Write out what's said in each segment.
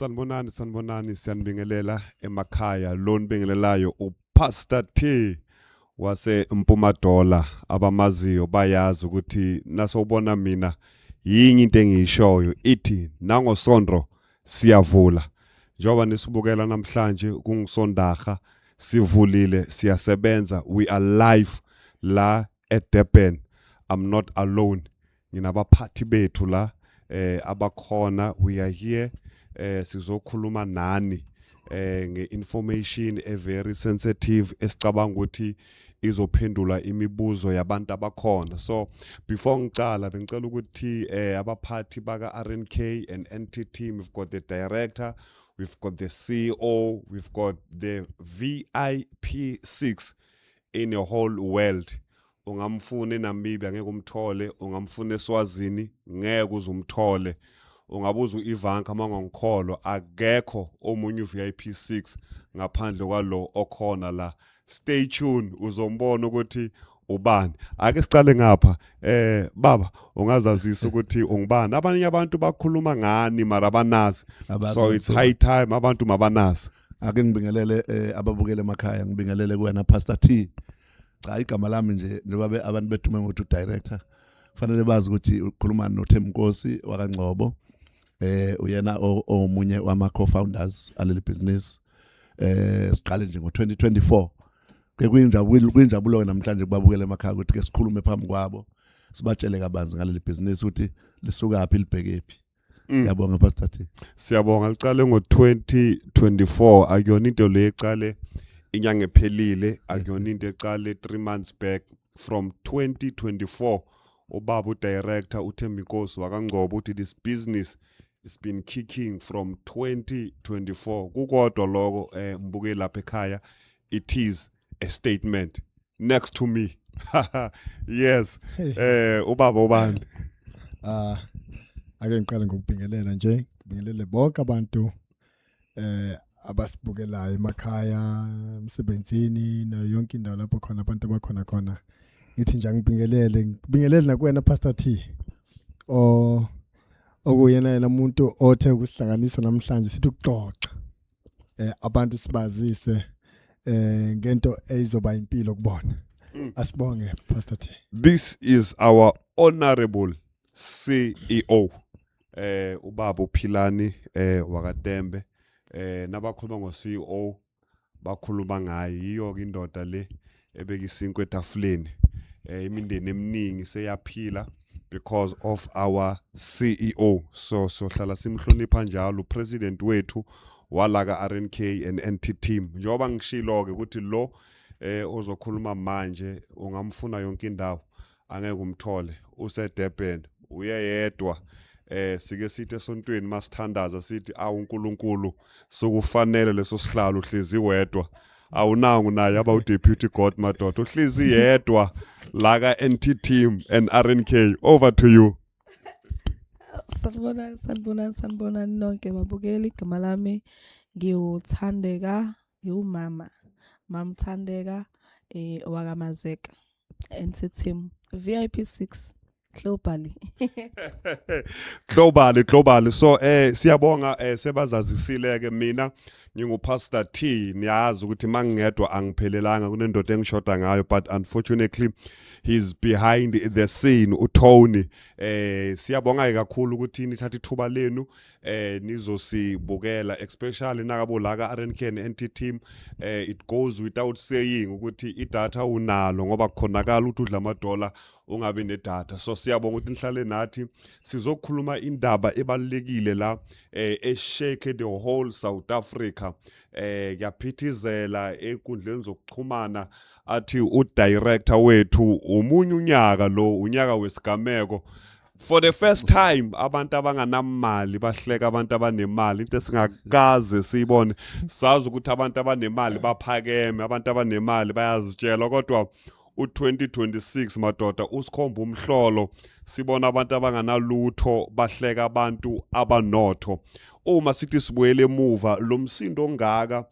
Sanibonani, sanibonani, siyanibingelela emakhaya. Lo nibingelelayo uPastor T wase Mpumadola. Abamaziyo bayazi ukuthi nasowubona mina yinye into engiyishoyo ithi nangosondro siyavula. Njengoba nisibukela namhlanje kungisondaha, sivulile, siyasebenza, we are live la eDurban. I'm not alone, nginabaphathi bethu la abakhona. We are here, sizokhuluma nani nge-information e very sensitive esicabanga ukuthi izophendula imibuzo yabantu abakhona. So before ngicala, bengicela ukuthi abaphathi baka RNK and NTT, we've got the director, we've got the CEO, we've got the VIP 6 in the whole world. Ungamfuna eNamibia, ngeke umthole. Ungamfuna eSwazini, ngeke uze umthole. Ungabuza uIvanka mangongikholwa, akekho omunye uVIP 6 ngaphandle kwalo okhona la. Stay tuned, uzombona ukuthi ubani. Ake sicale ngapha, baba, ungazazisa ukuthi ungubani? Abanye abantu bakhuluma ngani mara abanazi. Abazi. So it's high time abantu mabanazi. Ake ngibingelele ababukele emakhaya, ngibingelele kuwena Pastor T. Cha, igama lami nje, njengoba abantu bedume ngokuthi director, kufanele bazi ukuthi ukhuluma noThemnkosi wakaNgcobo. Uyena omunye wama co-founders aleli business. Siqale nje ngo2024. Ke kuyinjabulo namhlanje kubabukele emakhaya ukuthi ke sikhulume phambi kwabo, sibatshele kabanzi ngaleli business ukuthi lisukaphi, libhekephi. Ngiyabonga, Pastor T. Siyabonga. Licale ngo-2024, akuyona into le ecale inyanga ephelile, akuyona into ecale 3 months back, from 2024. Ubaba udirector uThembinkosi wakaNgcobo uthi this business it's been kicking from 2024. Kukodwa lokho, mbuke lapha ekhaya, it is a statement. Next to me, yes, ubaba ubani? Ah, ake ngiqale ngokubingelela nje, ngibingelele bonke abantu abasibukelayo emakhaya, emsebenzini, nayo yonke indawo lapho khona abantu abakhona khona. Ngithi nje angibingelele, ngibingelele nakuwena Pastor T. O okuyena yena umuntu othe ukusihlanganisa namhlanje sithi ukuxoxa. Abantu sibazise ngento eyizoba impilo kubona. Asibonge, Pastor T. This is our honorable CEO, ubaba uPhilani wakaTembe. Nabakhuluma ngo CEO bakhuluma ngaye, yiyo ke indoda le ebeka isinkwa etafuleni. Imindeni eminingi seyaphila because of our CEO, so sohlala simhlonipha njalo president wethu wala ka RNK and NT team. Njengoba ngishilo ke ukuthi lo ozokhuluma manje ungamfuna yonke indawo angeke umthole, useDurban uyeyedwa. Sike sithi esontweni masithandaza sithi, "Awu uNkulunkulu, sokufanele leso sihlalo, uhlezi wedwa, awunangu naye aba uDeputy God." Madoda, uhlezi yedwa la ka NT team and RNK. Over to you. Sanibonani, sanibonani, sanibonani nonke babukeli. Igama lami ngiwuThandeka, ngiwumama. Mamthandeka wakaMazeka. NT team VIP 6 globally. Globally, globally. So siyabonga, sebazazisile ke. Mina nginguPastor T. Niyazi ukuthi mangingedwa angiphelelanga, kunendoda engishoda ngayo, but unfortunately he's behind the scene, uTony. Siyabonga ke kakhulu ukuthi nithatha ithuba lenu nizosibukela, especially nakabo la ka RNK and NT team. It goes without saying ukuthi idatha unalo, ngoba kukhonakala ukuthi udla amadola ungabi nedatha. So siyabonga ukuthi nihlale nathi, sizokhuluma indaba ebalekile la eshake the whole South Africa. Kuyaphithizela enkundleni zokuxhumana, athi udirector wethu umunye unyaka lo, unyaka wesigameko. For the first time abantu abanganamali bahleka abantu abanemali, into esingakaze siyibone. Sazi ukuthi abantu abanemali baphakeme, abantu abanemali bayazitshela, kodwa u2026 madoda usikhomba umhlolo, sibona abantu abanganalutho bahleka abantu abanotho. Uma sithi sibuyele emuva, lo msindo ongaka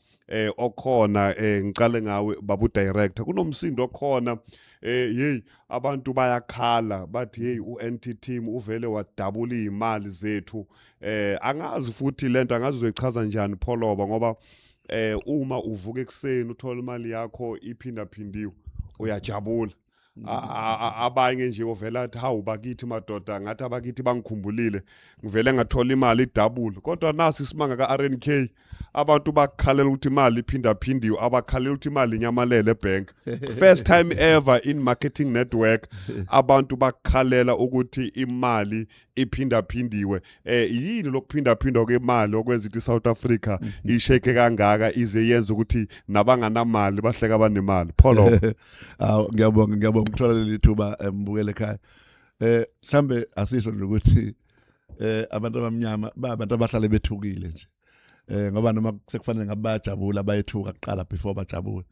okhona, ngicale ngawe babu director, kunomsindo okhona, hey, abantu bayakhala bathi, hey, uNT team uvele wadabula izimali zethu. Angazi futhi lento angazi uzoyichaza njani Pholoba, ngoba uma uvuka ekseni uthola imali yakho iphinda phindiwe uyajabula. Abanye nje ovela athi, "Hawu bakithi madoda, ngathi abakithi bangikhumbulile, ngivele ngathola imali idouble." Kodwa nasi isimanga ka RNK, abantu bakhalela ukuthi imali iphinda phindiwe, abakhalela ukuthi imali inyamalele ebank. First time ever in marketing network abantu bakhalela ukuthi imali iphinda phindiwe. Yini lokuphinda phindwa kwemali okwenza ukuthi South Africa ishake kangaka, ize yenze ukuthi nabanganamali bahleka abanemali, Pholo? Awu, ngiyabonga, ngiyabonga ukuthola leli thuba, mbukele ekhaya. Mhlambe asisho nje ukuthi abantu abamnyama ba abantu abahlale bethukile nje. Ngoba noma sekufanele ngabe bayajabula bayethuka kuqala before bajabule.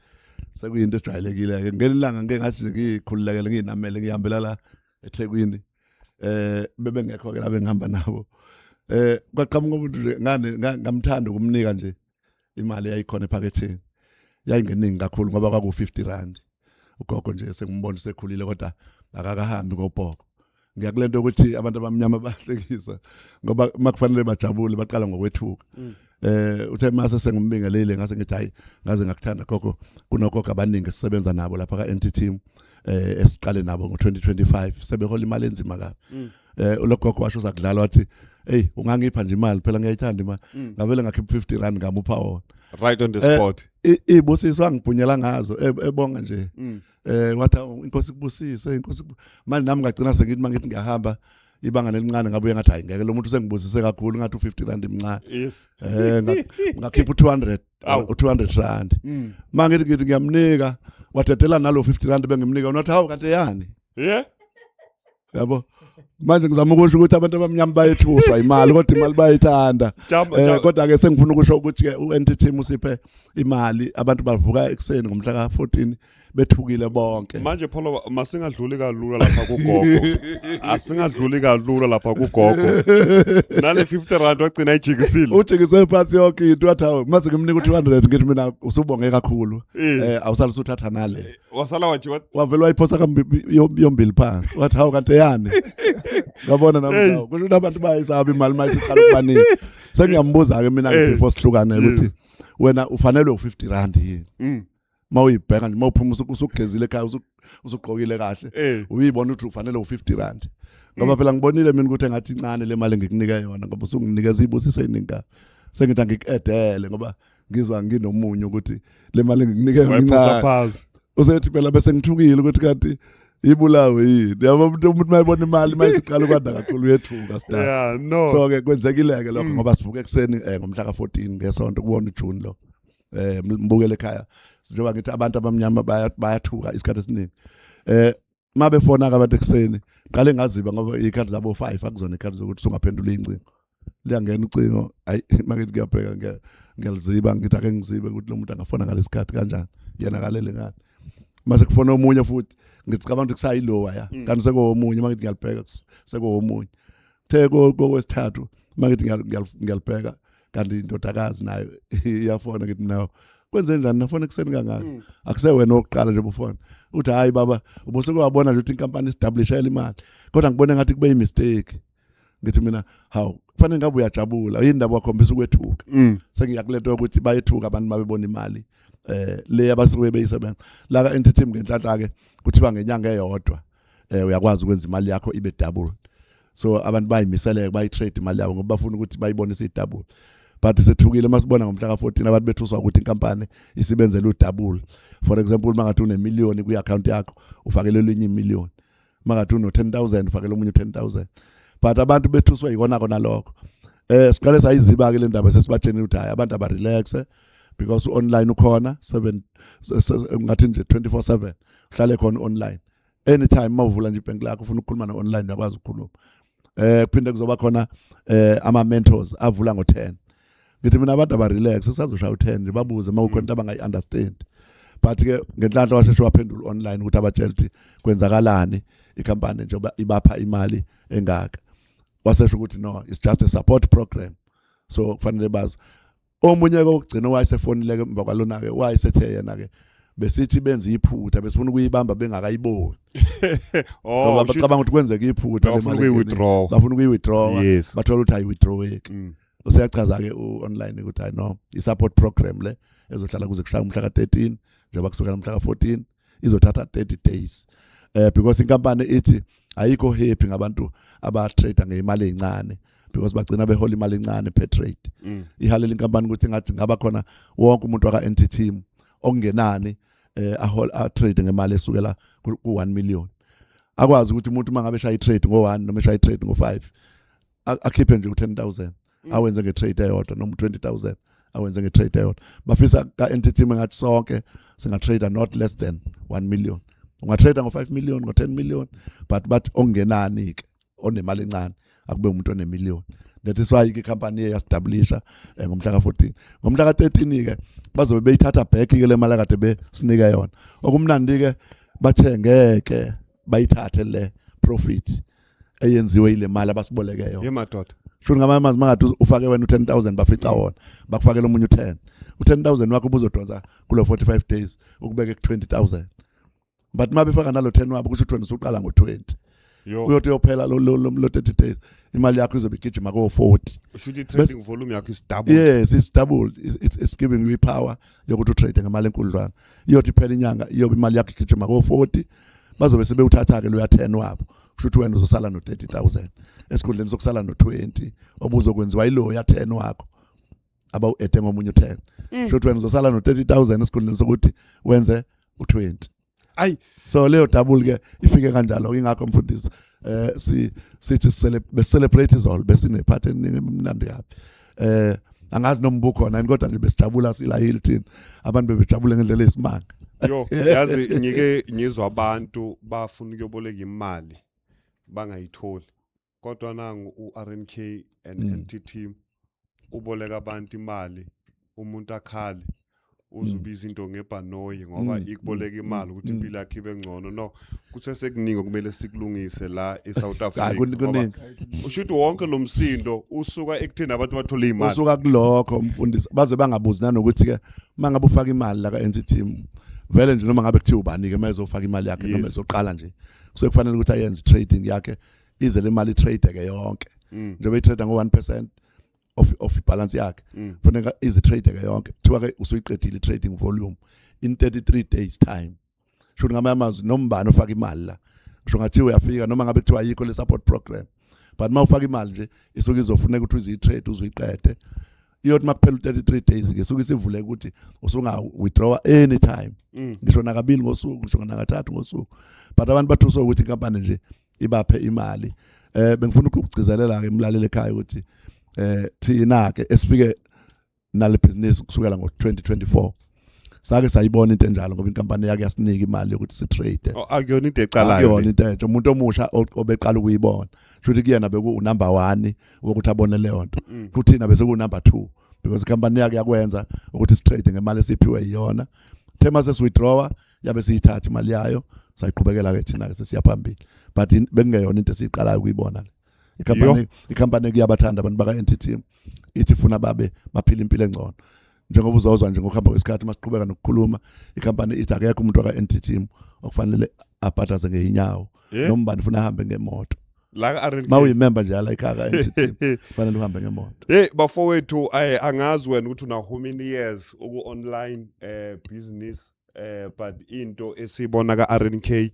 Sekuyinto esijwayelekile ke. Ngelilanga ngeke ngathi nje ngikhululekele nginamele ngihambela la eThekwini. Bebengekho ke la ngihamba nabo. Kwaqhamuka umuntu nje ngane ngamthanda ukumnika nje imali eyayikhona ephaketheni. Yayingeningi kakhulu ngoba kwaku 50 rand. Ugogo nje sengimbona sekhulile kodwa akakahambi ngobhoko. Ngiyakulento ukuthi abantu abamnyama bahlekisa ngoba makufanele bajabule baqala ngokwethuka. Uthe mase sengimbingelele ngase ngithi, "Hayi, ngaze ngakuthanda gogo, kunogogo abaningi esisebenza nabo lapha ka NT team esiqale nabo ngo2025 sebehola imali enzima kabi." Ulogogo washo uzakudlala wathi, "Hey, ungangipha nje imali phela, ngiyayithanda imali." Ngavele ngakhipha 50 rand ngamupha wona. Right on the spot. Ibusiso angibhunyela ngazo ebonga nje. Wathi, "Awu, inkosi kubusise, inkosi manje nami ngagcina sengithi mangithi ngiyahamba ibanga lelincane ngabuye ngathi, hayi ngeke, lo muntu usengibusise kakhulu, ngathi u50 rand imncane." Ngakhipha u200. Awu. U200 rand. Mangithi ngithi ngiyamnika, wadedela nalo 50 rand bengimnika, unathi, "Hawu, kanti yani?" Yabo, manje ngizama ukusho ukuthi abantu abamnyama bayethuswa imali, kodwa imali bayithanda. Kodwa ke sengifuna ukusho ukuthi ke uNT team usiphe imali, abantu bavuka ekuseni ngomhla ka14 bethukile bonke. Manje Pholo, masingadluli kalula lapha kugogo, asingadluli kalula lapha kugogo. Nale 50 rand wagcina ijikisile. Ujikise phansi yonke into, wathi hawu, mase ngimnika u200, ngithi mina usubonge kakhulu. Awusale usuthatha nale. Wasala wathi what? Wavele wayiphosa yombili phansi, wathi hawu, kanti yani ngabona nami hawu, kusho ukuthi abantu bayayisaba imali mayisiqala ukubaningi. Sengiyambuza ke mina before sihlukane ukuthi wena ufanelwe u50 rand yini? Mawuyibheka nje, mawuphuma usugezile ekhaya, usugqokile kahle, uyibona ukuthi ufanele u50 rand, ngoba phela ngibonile mina ukuthi engathi incane le mali engikunika yona, ngoba usunginikeza ibusiso eziningi kabi. Sengithi angikuedele ngoba ngizwa nginomunye ukuthi le mali engikunika yona Wayiphosa incane. phansi. Usethi phela bese ngithukile ukuthi kanti ibulawe yini. Yabo, umuntu mayibona imali mayisiqala ukwanda kakhulu uyethuka star. Yeah, no. So ke kwenzekile ke lokho, ngoba sivuke ekuseni ngomhla ka14 ngesonto, kuwona uJune lo. Mbukele ekhaya, njengoba ngithi abantu abamnyama bayathuka isikhathi esiningi. Mabefona ke abantu ekuseni, qale ngaziba ngoba ikhathi zabo 5 akuzona ikhathi zokuthi usungaphendula incingo. Liyangena ucingo, ayi, makithi ngiyabheka, ngiyaliziba, ngithi ake ngizibe ukuthi lo muntu angafona ngalesikhathi kanjani, yena kalele ngani. Mase kufona omunye futhi, ngithi cabanga ukuthi kusayilowa ya, kanti sekuwomunye. Makithi ngiyalibheka, sekuwomunye. Kuthe kokwesithathu makithi ngiyalibheka, kanti indodakazi nayo iyafona. Ngithi nawo kwenze njani nafona ekuseni kangaka? Akusewena owokuqala nje ubufona. Uthi hayi baba, ubusuke wabona nje ukuthi inkampani isidoublisha imali, kodwa ngibone ngathi kube yimistake. Ngithi mina hawu, kufanele ngabe uyajabula yini, ndaba wakhombisa ukwethuka. Sengiyakulento ukuthi bayethuka abantu mabebona imali le abasuke beyisebenza la ka NT team. Ngenhlanhla ke kuthiwa ngenyanga eyodwa uyakwazi ukwenza imali yakho ibe double, so abantu bayimiseleke bayitrade imali yabo ngoba bafuna ukuthi bayibone isiyi-double. But sethukile masibona ngomhla ka-14 abantu bethuswa ukuthi inkampani isibenzela udouble. For example, mangathi unemiliyoni kwi-account yakho, ufakele elinye imiliyoni. Mangathi uno-10 000, ufakele omunye u-10 000. But abantu bethuswa yikona kona lokho. Siqale sayiziba ke le ndaba, sesibatsheni ukuthi hayi, abantu abarelaxe because online ukhona 7, ngathi nje 24/7 uhlale khona online. Anytime mawuvula nje ibhenki lakho ufuna ukukhuluma no-online, uyakwazi ukukhuluma. Kuphinde kuzoba khona ama mentors avula ngo10. Ngithi mina abantu abarelax, sisazoshaya u10 nje, babuze uma kukhona into abangayi-understand. But ke ngenhlanhla washeshe waphendula online ukuthi abatshela ukuthi kwenzakalani, ikhampani njengoba ibapha imali engaka. Wasesho ukuthi no, it's just a support program, so kufanele bazi. Omunye ke okugcina wayesefonile ke emva kwalona ke, wayesethe yena ke besithi benza iphutha, besifuna ukuyibamba bengakayiboni ngoba bacabanga ukuthi kwenzeka iphutha le Bafuna mali engenile. ukuyi-withdraw. Bafuna ukuyi-withdraw, bathola ukuthi ayi-withdraweki. Useyachaza ke u-online ukuthi hayi no, i-support program le ezohlala kuze kushaya umhla ka-13, njengoba kusukela umhla ka-14 izothatha 30 days, because inkampani ithi ayikho happy ngabantu aba-trade ngemali ezincane, because bagcina behola imali encane per trade. Ihalela inkampani ukuthi ngathi ngaba khona wonke umuntu waka NT team okungenani ahol a trade ngemali esukela ku 1 million, akwazi ukuthi umuntu mangabe eshaya i-trade ngo1 noma eshaya i-trade ngo5 akhiphe nje u10000 awenze ngetrade eyodwa, noma u20000 awenze ngetrade eyodwa. Bafisa ka NT team ngathi sonke singa trade not less than 1 million. Ungatrade ngo5 million, ngo10 million, but ongenani ke onemali encane akube umuntu onemillion. That is why ke company yasidoublisha ngomhla ka14. Ngomhla ka13 ke bazobe beyithatha back ke le mali akade besinika yona. Okumnandi ke, bathe ngeke bayithathe le profit eyenziwe ile mali abasiboleke yona. Ye madoda. Shuthi ngamanye amazwi, mangathi ufake wena u10000, bafica wona bakufakela omunye u10, u10000 wakho ubuzodonsa kulo 45 days ukubeke ku20000, but mabefaka nalo 10 wabo, kusho ukuthi wena usuqala ngo20. Yo. Uyothi uyophela lo 30 days, imali yakho izobe igijima ko 40. Usho ukuthi trading volume yakho is double. Yes, it's doubled. It's giving you power yokuthi utrade ngemali enkudlwana. Iyothi phela inyanga, iyobe imali yakho igijima ko 40. Bazobe sebewuthatha ke loya 10 wabo, kusho ukuthi wena uzosala no 30000 esikhundleni sokusala no 20 obuzokwenziwa yilo ya 10 wakho abawu-ede ngomunye u10. Kusho ukuthi wena uzosala no 30000 esikhundleni sokuthi wenze u20. Ayi. So leyo double ke ifike kanjalo. Ingakho mfundisi si sithi celebrate izolo, besine party eningi emnandi kabi. Angazi noma ubukhona yini, kodwa nje besijabula sila Hilton, abantu bebejabule ngendlela eyisimanga. Yo, yazi ngike ngizwa abantu bafuna ukuyoboleka imali. Bangayitholi. Kodwa nangu u-RNK and NT team uboleka abantu imali, umuntu akhale uzubiza into ngebhanoyi ngoba ikuboleka imali ukuthi impilo yakhe ibe ngcono. No, kusesekuningi okumele sikulungise la eSouth Hayi, Africa, ngoba kuningi. usho ukuthi wonke lo msindo usuka ekutheni abantu bathole imali. Usuka kulokho, mfundisi, baze bangabuzi nanokuthi ke mangabe ufaka imali la ka NT team vele nje, noma ngabe kuthiwa ubani ke mayezofaka imali yakhe noma ezoqala nje, kusuke kufanele ukuthi ayenze trading yakhe ize le mali trade ke yonke, njengoba i-trade ngo 1% of balance yakhe, kufanele ize trade ke yonke. Kuthiwa ke usuyiqedile i-trading volume in 33 days time. Sho ngamanye amazwi, noma ubani ofaka imali la, ngisho ngathiwa uyafika, noma ngabe kuthiwa ayikho le support program, but uma ufaka imali nje isuke izofuneka ukuthi uziyi-trade uzuyiqede. Iyothi makuphela u-33 days ke suke isivuleka ukuthi usunga withdraw anytime, ngisho nakabili ngosuku, ngisho nakathathu ngosuku. But abantu bathuswa ukuthi inkampani nje ibaphe imali. Bengifuna ukugcizelela ke emlaleli ekhaya ukuthi thina ke esifike nale business kusukela ngo-2024 sake sayibona into enjalo, ngoba inkampani yake yasinika imali yokuthi si-trade. Oh, akuyona into ecalayo. Akuyona into entsha. Umuntu omusha obeqala ukuyibona, shuthi kuyena beku number 1 wokuthi abone leyo nto. Kuthina bese ku number 2 because ikhampani yakhe yakwenza ukuthi si-trade ngemali esiphiwe yiyona. Thema sesi-withdraw, yabe siyithatha imali yayo, sayiqhubekela ke thina ke sesiya phambili, but bekungeyona into esiyiqalayo ukuyibona le. Ikhampani kuyabathanda abantu baka NT ithi ifuna babe baphila impilo engcono, njengoba uzozwa nje ngokuhamba kwesikhathi masiqhubeka nokukhuluma. Ikhampani ithi akekho umuntu waka NT team okufanele abhadaze ngeinyawo, noma ubani ufuna ahambe ngemoto. La ka-RNK. Ma uyimember nje yala ekhaya ka-NT team, kufanele uhambe ngemoto. Hey bafowethu, angazi wena ukuthi una how many years uku online business, but into esibona ka RNK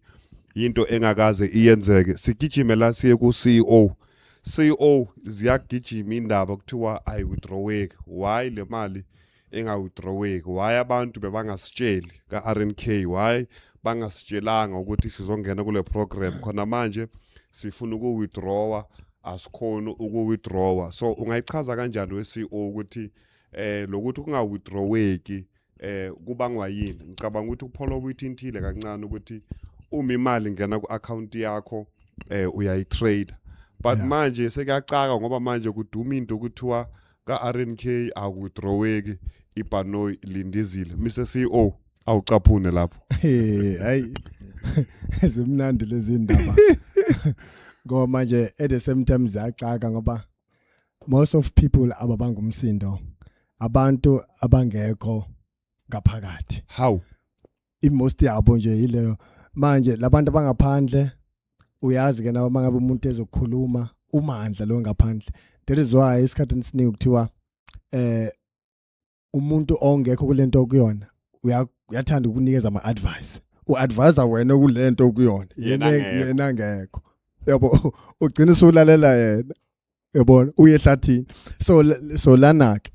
into engakaze iyenzeke. Sigijime la siye ku CEO. CEO, ziyagijima indaba, kuthiwa ayi withdraweki. Why le mali enga withdraweki? Why abantu bebangasitsheli ka RNK? Why bangasitshelanga ukuthi sizongena kule program? Khona manje sifuna uku withdrawa, asikhona uku withdrawa. So ungayichaza kanjani we CEO ukuthi lokuthi kunga withdraweki kubangwa yini? Ngicabanga ukuthi uPholo uyithintile kancane ukuthi uma imali ingena ku account yakho uyayitrade, but manje sekuyacaka ngoba manje kuduma into kuthiwa ka RNK akuwithdraweki, ibhanoyi lindizile. Mr CEO, awucaphune lapho. Hey, hayi, zimnandi lezi ndaba ngoba manje at the same time ziyaxaka, ngoba most of people ababanga umsindo abantu abangekho ngaphakathi. How? I-most yabo nje yileyo. Manje labantu abangaphandle, uyazi ke nawe, mangabe umuntu ezokhuluma umandla lo ngaphandle. That is why isikhathi esiningi kuthiwa umuntu ongekho kulento okuyona uyathanda ukunikeza ama advice, uadvisa wena kulento okuyona. Yena yena angekho. Yena ngekho, yabo, ugcina usulalela yena, yabona, uye ehlathini. So lana ke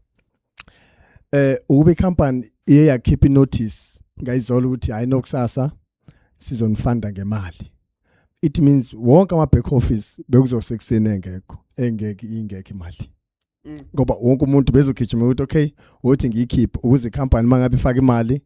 ukube company iye yakhipha notice ngayizolo ukuthi hayi nokusasa sizonifunda ngemali, it means wonke ama back office bekuzosekuseni engekho, engeke ingekho imali, ngoba wonke umuntu bezogijima ukuthi okay, uthi ngiyikhiphe ukuze icompany mangabe ifaka imali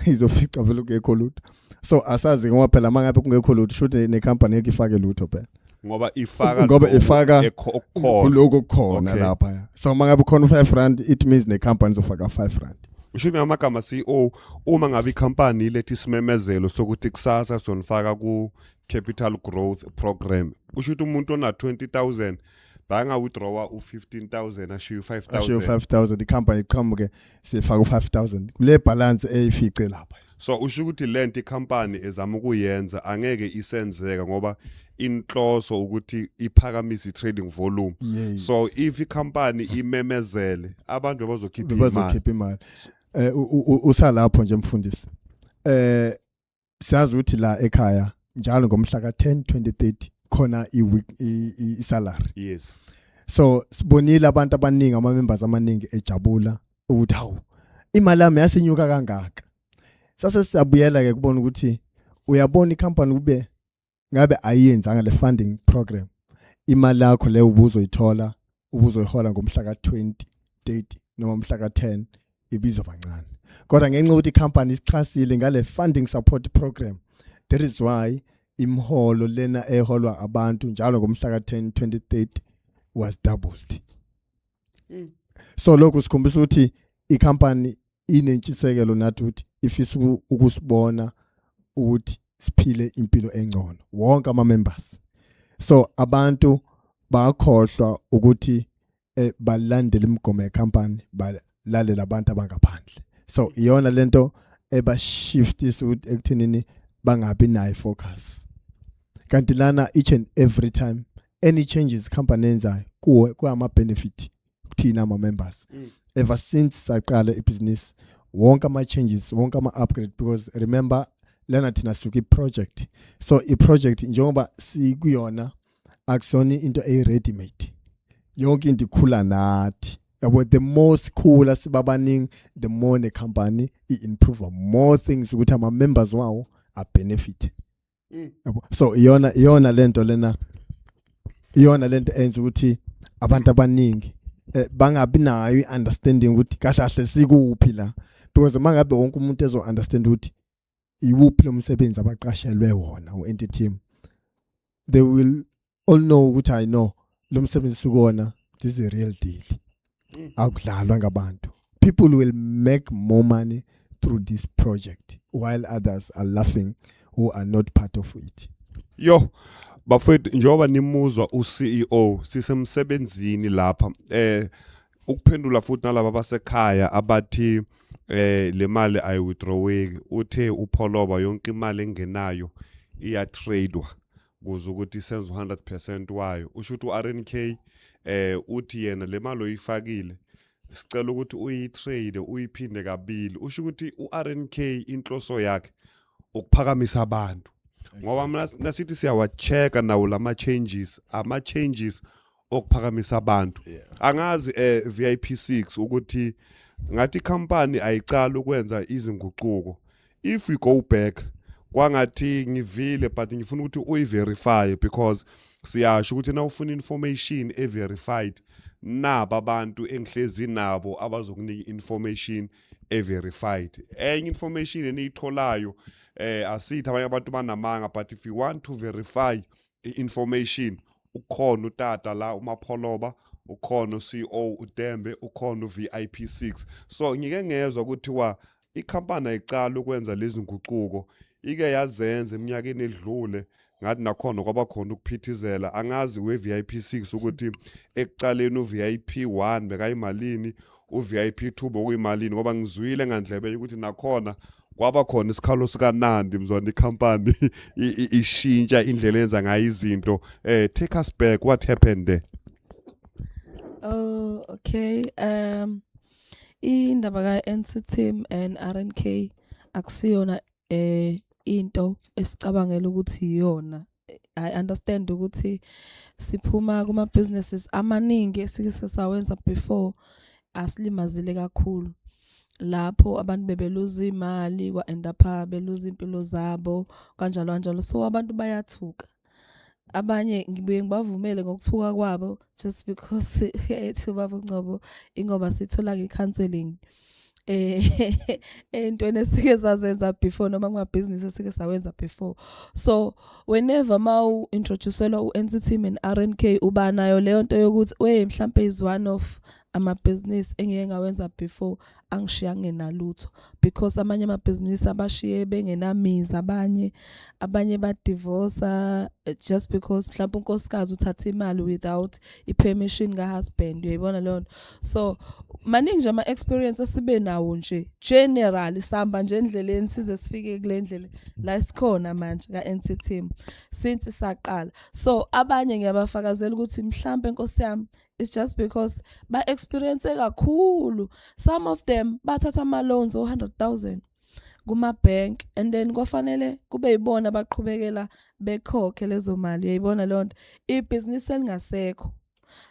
izofica vele kungekho lutho. So asazi, ngoba phela mangabe kungekho lutho, shuthi necompany ngeke ifake lutho phela. Ngoba ifaka Ngoba lokhu ifaka okukhona. Kuloko kukhona lapha. So mangabe khona u5 rand, it means necompany izofaka 5 rand. Usho ngamagama, CEO, uma ngabe ikhampani ilethe isimemezelo sokuthi kusasa sonifaka ku capital growth program, kusho ukuthi umuntu ona 20,000 banga withdrawa u15,000, ashiye ashiye u5000. U5000, icompany iqhamuke sifaka u5000 kule balance eyifice lapha. So usho ukuthi lento ikhampani ezama ukuyenza angeke isenzeka, ngoba inhloso ukuthi iphakamise i-trading volume. Yes. So if ikhampani imemezele, abantu bazokhipha imali. Bazokhipha imali. Usalapho nje mfundisi, siyazi ukuthi la ekhaya njalo ngomhla ka10 20 30 khona i-week i-salary. So sibonile abantu abaningi, ama members amaningi ejabula ukuthi hawu, imali yami yasinyuka kangaka. Sase siyabuyela ke kubona ukuthi uyabona icompany kube ngabe ayiyenzanga le funding program, imali yakho leyo ubuzoyithola, ubuzoyihola ngomhla ka20 30 noma umhla ka10 ibizoba bancane, kodwa ngenxa yokuthi icompany isixhasile ngale funding support program, that is why. Imholo lena eholwa abantu njalo ngomhla ka-10 2030 was doubled. So lokhu sikhombisa ukuthi ikhampani inentshisekelo nathi, ukuthi ifisa ukusibona ukuthi siphile impilo engcono wonke ama members. So abantu bakhohlwa ukuthi balandele imigomo yecompany, balalela abantu abangaphandle. So iyona lento ebashiftisa ukuthi ekuthenini bangabi nayo focus, kanti lana each and every time any changes company enzayo kuwe kuyama benefit kuthina ama members. Ever since saqala ibhizinisi, wonke ama changes, wonke ama upgrade, because remember lana thina suka i-project. So i-project njengoba sikuyona akusona into eyi-ready made, yonke into ikhula nathi, yabo. The more sikhula sibabaningi, the more ne company i-improve more things ukuthi ama members wawo a-benefit, yabo. So iyona lento lena, iyona lento enza ukuthi abantu abaningi bangabi nayo i-understanding ukuthi kahle kahle sikuphi la, because mangabe wonke umuntu ezo understand ukuthi iwuphi lo msebenzi abaqashelwe wona u-NT team, they will all know ukuthi I know lo msebenzi sikona, this is a real deal. Akudlalwa ngabantu. People will make more money through this project while others are laughing who are not part of it. Yo bafethu, njengoba nimuzwa uCEO, sisemsebenzini lapha. Ukuphendula futhi nalaba basekhaya abathi le mali ayiwithdraweki, uthe uPholoba yonke imali engenayo iyatradewa kuze ukuthi isenze 100% wayo. Usho ukuthi uRNK uthi yena le mali oyifakile sicela ukuthi uyitrade uyiphinde kabili. Usho ukuthi uRNK inhloso yakhe ukuphakamisa abantu, ngoba mina nasithi siyawa-check-a nawo lama changes, ama changes okuphakamisa abantu. Angazi VIP 6 ukuthi ngathi company ayicala ukwenza izinguquko. If we go back, kwangathi ngivile, but ngifuna ukuthi uyiverify, because siyasho ukuthi na ufuna information e-verified, naba abantu engihlezi nabo abazokunika information e-verified. Enye information eniyitholayo, asithi abanye abantu banamanga, but if you want to verify i-information, ukhona utata la uMapholoba, ukhona uCEO uDembe, ukhona uVIP 6. So ngike ngezwa ukuthiwa ikhampani ayicala ukwenza lezi nguquko, ike yazenza eminyakeni edlule, ngathi nakhona kwaba khona ukuphithizela. Angazi we-VIP 6 ukuthi ekucaleni u-VIP 1 bekayimalini, u-VIP 2 bokuyimalini, ngoba ngizwile ngandlebe ukuthi nakhona kwaba khona isikhalo sikaNandi mzwana ikhampani ishintsha indlela enza ngayo izinto. Take us back, what happened there? Oh, okay. Indaba ka NT Team and RNK akusiyona into esicabangela ukuthi iyona. I understand ukuthi siphuma kuma businesses amaningi esike sawenza before asilimazile kakhulu. Lapho abantu bebeluza imali, kwa end up beluza impilo zabo kanjalo kanjalo. So abantu bayathuka. Abanye ngibuye ngibavumele ngokuthuka kwabo just because ethi ubaba uNgcobo ingoba sithola nge-counseling entweni esike sazenza before noma kumabhizinisi esike sawenza before. So whenever mawu introducelwa u-NT Team and RNK, uba nayo leyo nto yokuthi wey, mhlambe is one of amabhizinisi engike ngawenza before angishiya ngingenalutho, because amanye amabhizinisi abashiye bengenamizi, abanye badivorce just because mhlawumbe unkosikazi uthatha imali without i-permission ka-husband, uyayibona leyo nto. So maningi nje ama-experience esibe nawo nje general, sihamba nje endleleni size sifike kule ndlela la esikhona manje ka-NT Team since saqala. So abanye ngiyabafakazela ukuthi mhlambe, nkosi yami, it's just because ba experience kakhulu. Some of them bathatha ama loans o 100,000 kuma bank and then kwafanele kube yibona abaqhubekela bekhokhe lezo mali, uyayibona leyo nto, ibhizinisi elingasekho.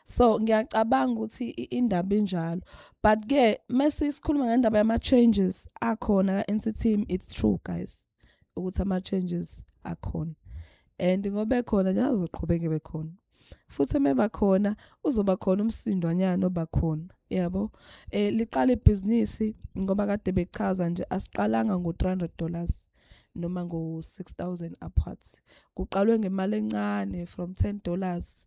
So ngiyacabanga ukuthi indaba injalo, but ke mase sikhuluma ngendaba yama changes akhona ka NT Team, it's true guys ukuthi ama changes akhona, and ngoba ekhona nje azoqhubeka bekhona futhi. Meba khona uzoba khona umsindwanyana oba khona, yabo. Liqala ibhizinisi ngoba kade bechaza nje, asiqalanga ngo $300. Noma ngo-6000 upwards. Kuqalwe ngemali encane from $10,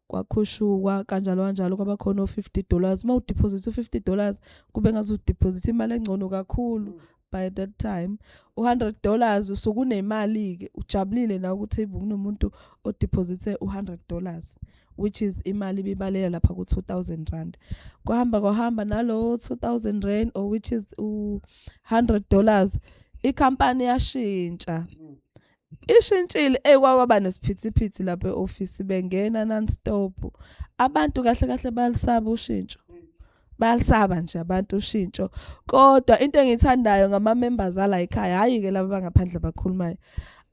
kwakhushukwa kanjalo kanjalo, kwaba khona o-$50. Uma udeposit u-$50, kube ngaze udeposit imali engcono kakhulu. By that time u-$100 usukunemali ke, ujabulile na ukuthi hey, kunomuntu odeposite u-$100, which is imali ibibalela lapha ku 2000 rand. Kwahamba kwahamba nalo 2000 rand, or which is u-$100, ikhampani yashintsha, ishintshile. Kwaba nesiphithiphithi lapha eoffice, bengena non-stop abantu. Kahle kahle bayalisaba ushintsho, bayalisaba nje abantu ushintsho. Kodwa into engiyithandayo ngama members ala ekhaya, hayi ke laba bangaphandle bakhulumayo,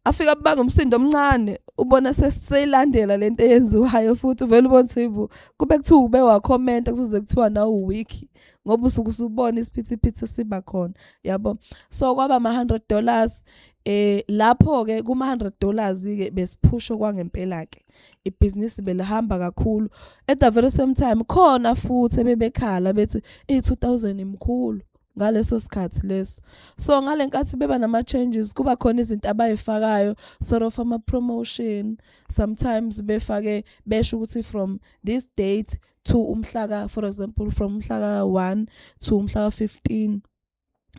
afika banga umsindo omncane, ubona sesilandela lento eyenziwayo, futhi uvela ubona ukuthi yibo kube kuthiwa ube wakhomenta, kuzoze kuthiwa nawe uweak, ngoba usuke usubona isiphithiphithi siba khona, yabo. So kwaba ama $100. Lapho ke kuma $100 ke besiphusho kwangempela ke, ibhizinisi belihamba kakhulu. At the very same time khona futhi ebebekhala bethi i2000 imkhulu ngaleso sikhathi leso. So ngale nkathi beba nama changes, kuba khona izinto abayifakayo, sort of ama promotion sometimes, befake besho ukuthi from this date to umhlaka, for example, from umhlaka 1 to umhlaka 15,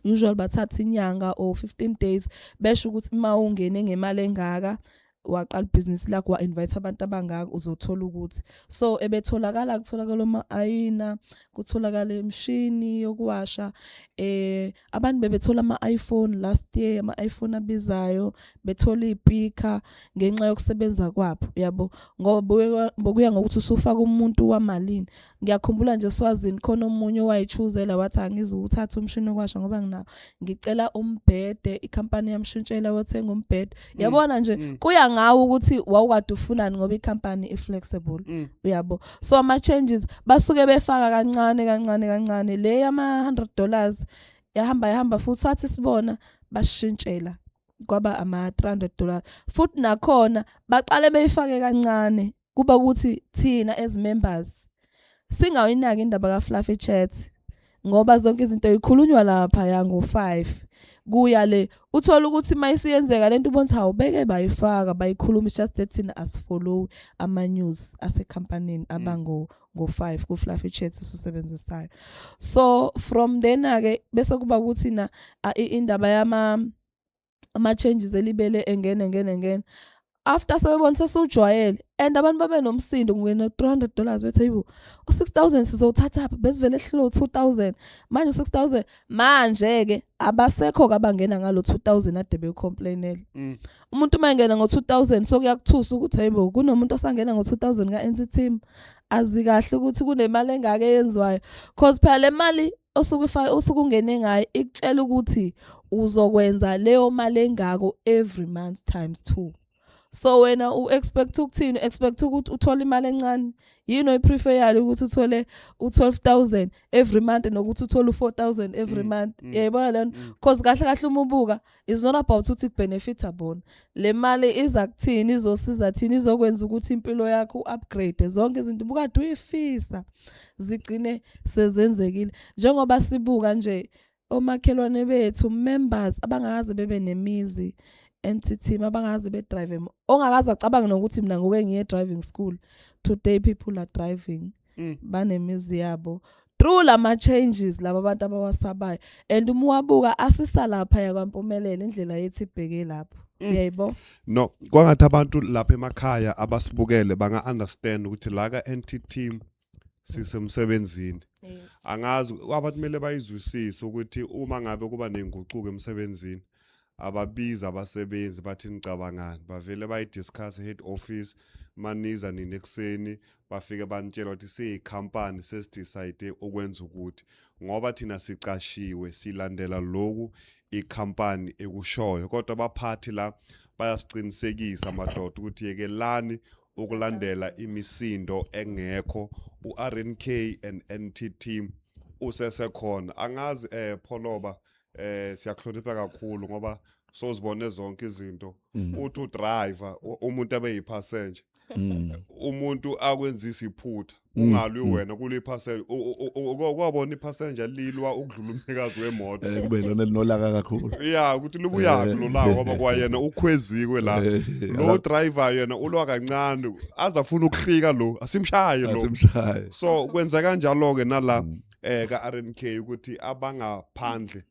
usually bathatha inyanga or 15 days, besho ukuthi uma ungene ngemali engaka, waqala ibhizinisi lakho, wa-invite abantu abangaka, uzothola ukuthi. So ebetholakala, kutholakala ama-ayina, kutholakala imishini yokuwasha. Abantu bebethola ama-iPhone last year, ama-iPhone abizayo, bethola iy'speaker ngenxa yokusebenza kwabo, yabo, ngoba bokuya ngokuthi usufaka umuntu wamalini. Ngiyakhumbula nje Swazini khona omunye owayichuzela, wathi angizukuthatha umshini wokuwasha ngoba nginawo, ngicela umbhede. Ikhampani yamshintshela, wathenga umbhede, yabona nje. Kuya ngawe ukuthi wawukade ufunani, ngoba ikhampani i-flexible, uyabo. So ama-changes basuke befaka kancane kancane kancane. Le yama-$100 yahamba yahamba, futhi sathi sibona bashintshela kwaba ama-$300. Futhi nakhona baqale beyifake kancane, kuba ukuthi thina as members singawinaki indaba ka-Fluffy Chat, ngoba zonke izinto zikhulunywa lapha ya ngo5 kuya le. Uthola ukuthi mayisiyenzeka lento, ubona ukuthi awubeke bayifaka, bayikhuluma. It's just that thina asifollow ama news asekhampanini abango ngo5 ku Fluffy Chat ususebenzisayo. So from then ke bese kuba ukuthi na indaba yama ama changes elibele engene engene engene after sebebona sesujwayele, and abantu babe nomsindo ngene $300, bethi hayibo, u6000 sizowuthatha phi, besivele ehlelo 2000, manje u6000. Manje ke abasekho kabangena ngalo 2000 ade becomplainela. Umuntu uma engena ngo2000, sokuyakuthusa ukuthi hayibo, kunomuntu osangena ngo2000 ka NT team, azi kahle ukuthi kunemali engaka eyenziwayo, cause phela le mali osuke ifaka, osuke ungene ngayo, ikutshela ukuthi uzokwenza leyo mali engako every month times 2. So wena u-expect ukuthini? Expect ukuthi uthole imali encane yini? Oyiprefer ukuthi uthole u12000 every month nokuthi uthole u4000 every month? Uyayibona leyo? Cause kahle kahle uma ubuka, is not about ukuthi kubenefita bona. Le mali iza kuthini, izosiza thini, izokwenza ukuthi impilo yakho uupgrade, zonke izinto bukade uyifisa zigcine sezenzekile. Njengoba sibuka nje omakhelwane bethu, members abangakaze bebe nemizi, NT team abangaze bedrive, ongakaze acabanga nokuthi mina ngoke ngiye driving school, today people are driving, banemizi yabo through lama changes laba abantu abawasabayo. And uma wabuka asisa lapha yakwampumelelo, indlela yethu ibheke lapho, uyayibo. No, kwangathi abantu lapha emakhaya abasibukele banga understand ukuthi la ka NT team sisemsebenzini. Angazi, abantu kumele bayizwisise ukuthi uma ngabe kuba nenguquko emsebenzini, ababiza abasebenzi bathi nicabangani, bavele bayidiscuss head office. Maniza nini ekuseni, bafike banitshela ukuthi siyikhampani sesidecide ukwenza ukuthi, ngoba thina sicashiwe, silandela loku ikhampani ekushoyo. Kodwa abaphathi la bayasiqinisekisa madoda ukuthi yekelani ukulandela imisindo engekho, uRNK and NT team usesekhona. Angazi, Pholoba, siyakuhlonipha kakhulu ngoba sozibone zonke izinto. Uthi udriver, umuntu abe yipassenger. Umuntu akwenzisa iphutha, ungalwi wena, kulo ipassenger. Kwabona ipassenger lilwa ukudlula umnikazi wemoto. Kube yilona elinolaka kakhulu. Ya, ukuthi lubuyaphi lo laka, ngoba kwayena ukhwezikwe la. Lo driver yena ulwa kancane, azafuna ukuhlika lo, asimshaye lo. Asimshaye. So kwenza kanjalo ke nala ka RNK ukuthi abangaphandle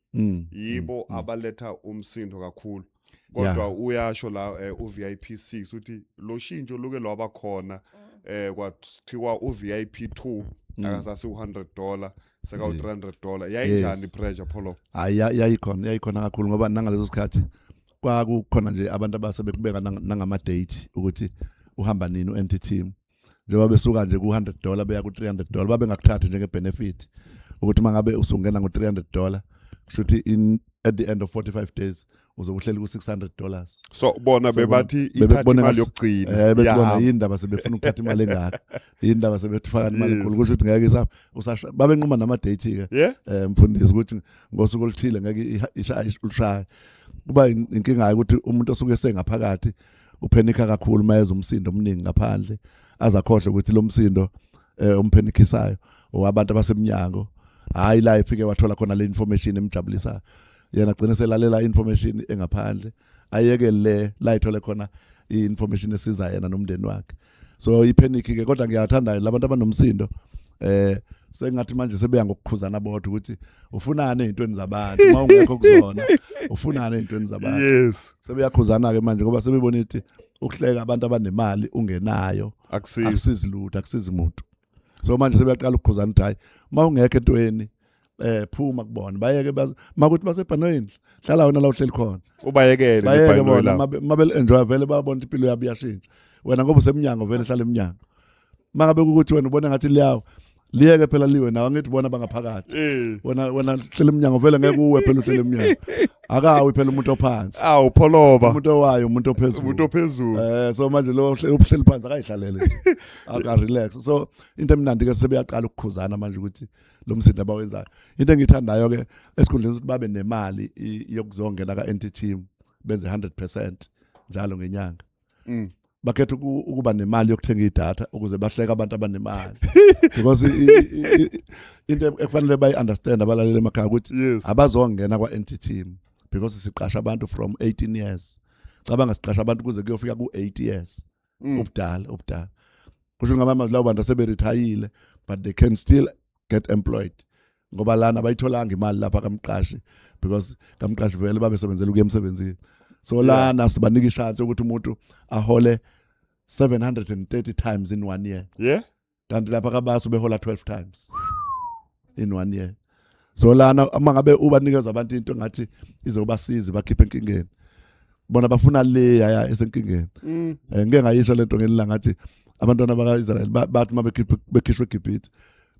yibo abaletha umsindo kakhulu. Kodwa uyasho la u VIP 6 uthi lo shintsho luke lwaba khona, kwathiwa u VIP 2 akasasi $100, seka $300. Yayinjani pressure, Pholo? Hayi, yayikhona kakhulu, ngoba nangaleso sikhathi kwakukhona nje abantu abasebekubeka nangama date ukuthi uhamba nini u-NT team. Njengoba besuka nje ku-$100 beya ku-$300, babe ngakuthathi njenge benefit ukuthi mangabe usungena ngo-$300, kusho ukuthi in at the end of 45 days uzobe uhleli ku-$600. So bona So bebathi ithatha bebekubona imali yokugcina. Bethi bona yindaba sebefuna ukuthatha imali engaka, yindaba sebethufaka imali enkulu, kusho ukuthi ngeke usasha. Babenquma nama date ke, mfundisi, ukuthi ngosuku oluthile ngeke ishaye ulushaye. Kuba inkinga ukuthi umuntu osuke esengaphakathi uphenika kakhulu mayeza umsindo omningi ngaphandle, azakhohle ukuthi lo msindo umphenikhisayo owabantu abasemnyango, hayi la efike wathola khona le information emjabulisayo. Yena agcine selalela information engaphandle, ayeke le la ithole khona i-information esiza yena nomndeni wakhe. So ipanic ke, kodwa ngiyathanda labantu abanomsindo, sengathi manje sebeya ngokukhuzana bodwa ukuthi ufunani ezintweni zabantu uma ungekho kuzona, ufunani ezintweni zabantu. Sebeyakhuzana ke manje ngoba sebebona ukuthi ukuhleka abantu abanemali ungenayo akusizi. Akusizi lutho, akusizi umuntu. So manje sebeyaqala ukukhuzana ukuthi hayi, uma ungekho entweni, phuma kubona, bayeke makuthi basebhanoyini, hlala wena la uhleli khona. Ubayekele. Bayeke nebhanoyi bona. labo. Mabe enjoy vele, bayabona ukuthi impilo yabo iyashintsha. Wena ngoba usemnyango vele, hlala emnyango. Mangabe ukuthi wena ubona ngathi liyawo, liyeke phela liwe nawe, angithi bona bangaphakathi. Wena hlala emnyango vele, ngeke uwe phela, uhlele emnyango, akawi phela umuntu ophansi. Awu, Pholoba. Umuntu owayo umuntu ophezulu. Umuntu ophezulu. So manje lo uhleli phansi akayihlalele nje, aka relax. So into emnandi ke, sebeyaqala ukukhuzana manje ukuthi lo msindo abawenzayo. Into engithandayo ke, esikhundleni sokuthi babe nemali yokuzongena ka NT team benze 100% njalo ngenyanga, bakhetha ukuba nemali yokuthenga idatha ukuze bahleke abantu abanemali, because into ekufanele bayi understand abalaleli emakhaya ukuthi abazongena kwa NT team because siqasha abantu from 18 years. Cabanga, siqasha abantu kuze kuyofika ku 8 years ubudala. Kusho ngamazwi, labo bantu aseberithayile, but they can still get employed, ngoba lana bayitholanga imali lapha kamqashi, because kamqashi vele babesebenzela ukuya emsebenzini. So lana sibanika ishance ukuthi umuntu ahole 730 times in one year, kanti lapha kabaso behola 12 times in one year. So lana uma ngabe ubanikeza abantu into engathi izobasiza bakhiphe enkingeni, bona bafuna le yaya esenkingeni. Ngike ngayisho lento ngelanga, ngathi abantwana baka-Israel bathi uma bekhishwe eGibhithe,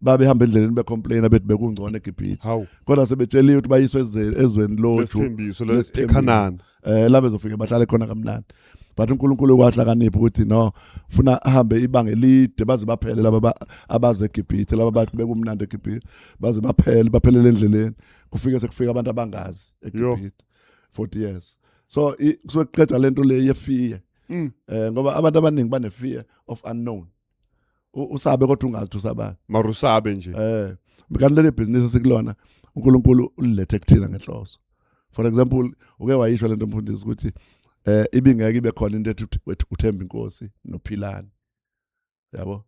babehamba endleleni becomplaina bethi bekungcono eGibhithe, Hawu. kodwa sebetsheliwe ukuthi bayiswe ezweni lothu lesithembiso lesithembiso. eKhanani. La bezofike bahlale khona kamnandi, but uNkulunkulu kwahlakanipha ukuthi no, ufuna ahambe ibanga elide baze baphele laba abaze eGibhithe, laba bathi bekumnandi eGibhithe, baze baphele, baphelele endleleni, kufike sekufika abantu abangazi eGibhithe 40 years. So kusuke kuqedwa lento le ye-fear, ngoba abantu abaningi bane fear of unknown. Usabe kodwa ungazi ukuthi usabani. Marusabe nje. Kanti leli business esikulona uNkulunkulu ulilethe kuthina ngenhloso. For example, uke wayisho lento mfundisi ukuthi ibingeke ibe khona into ethi uthemba inkosi nophilani, yabo,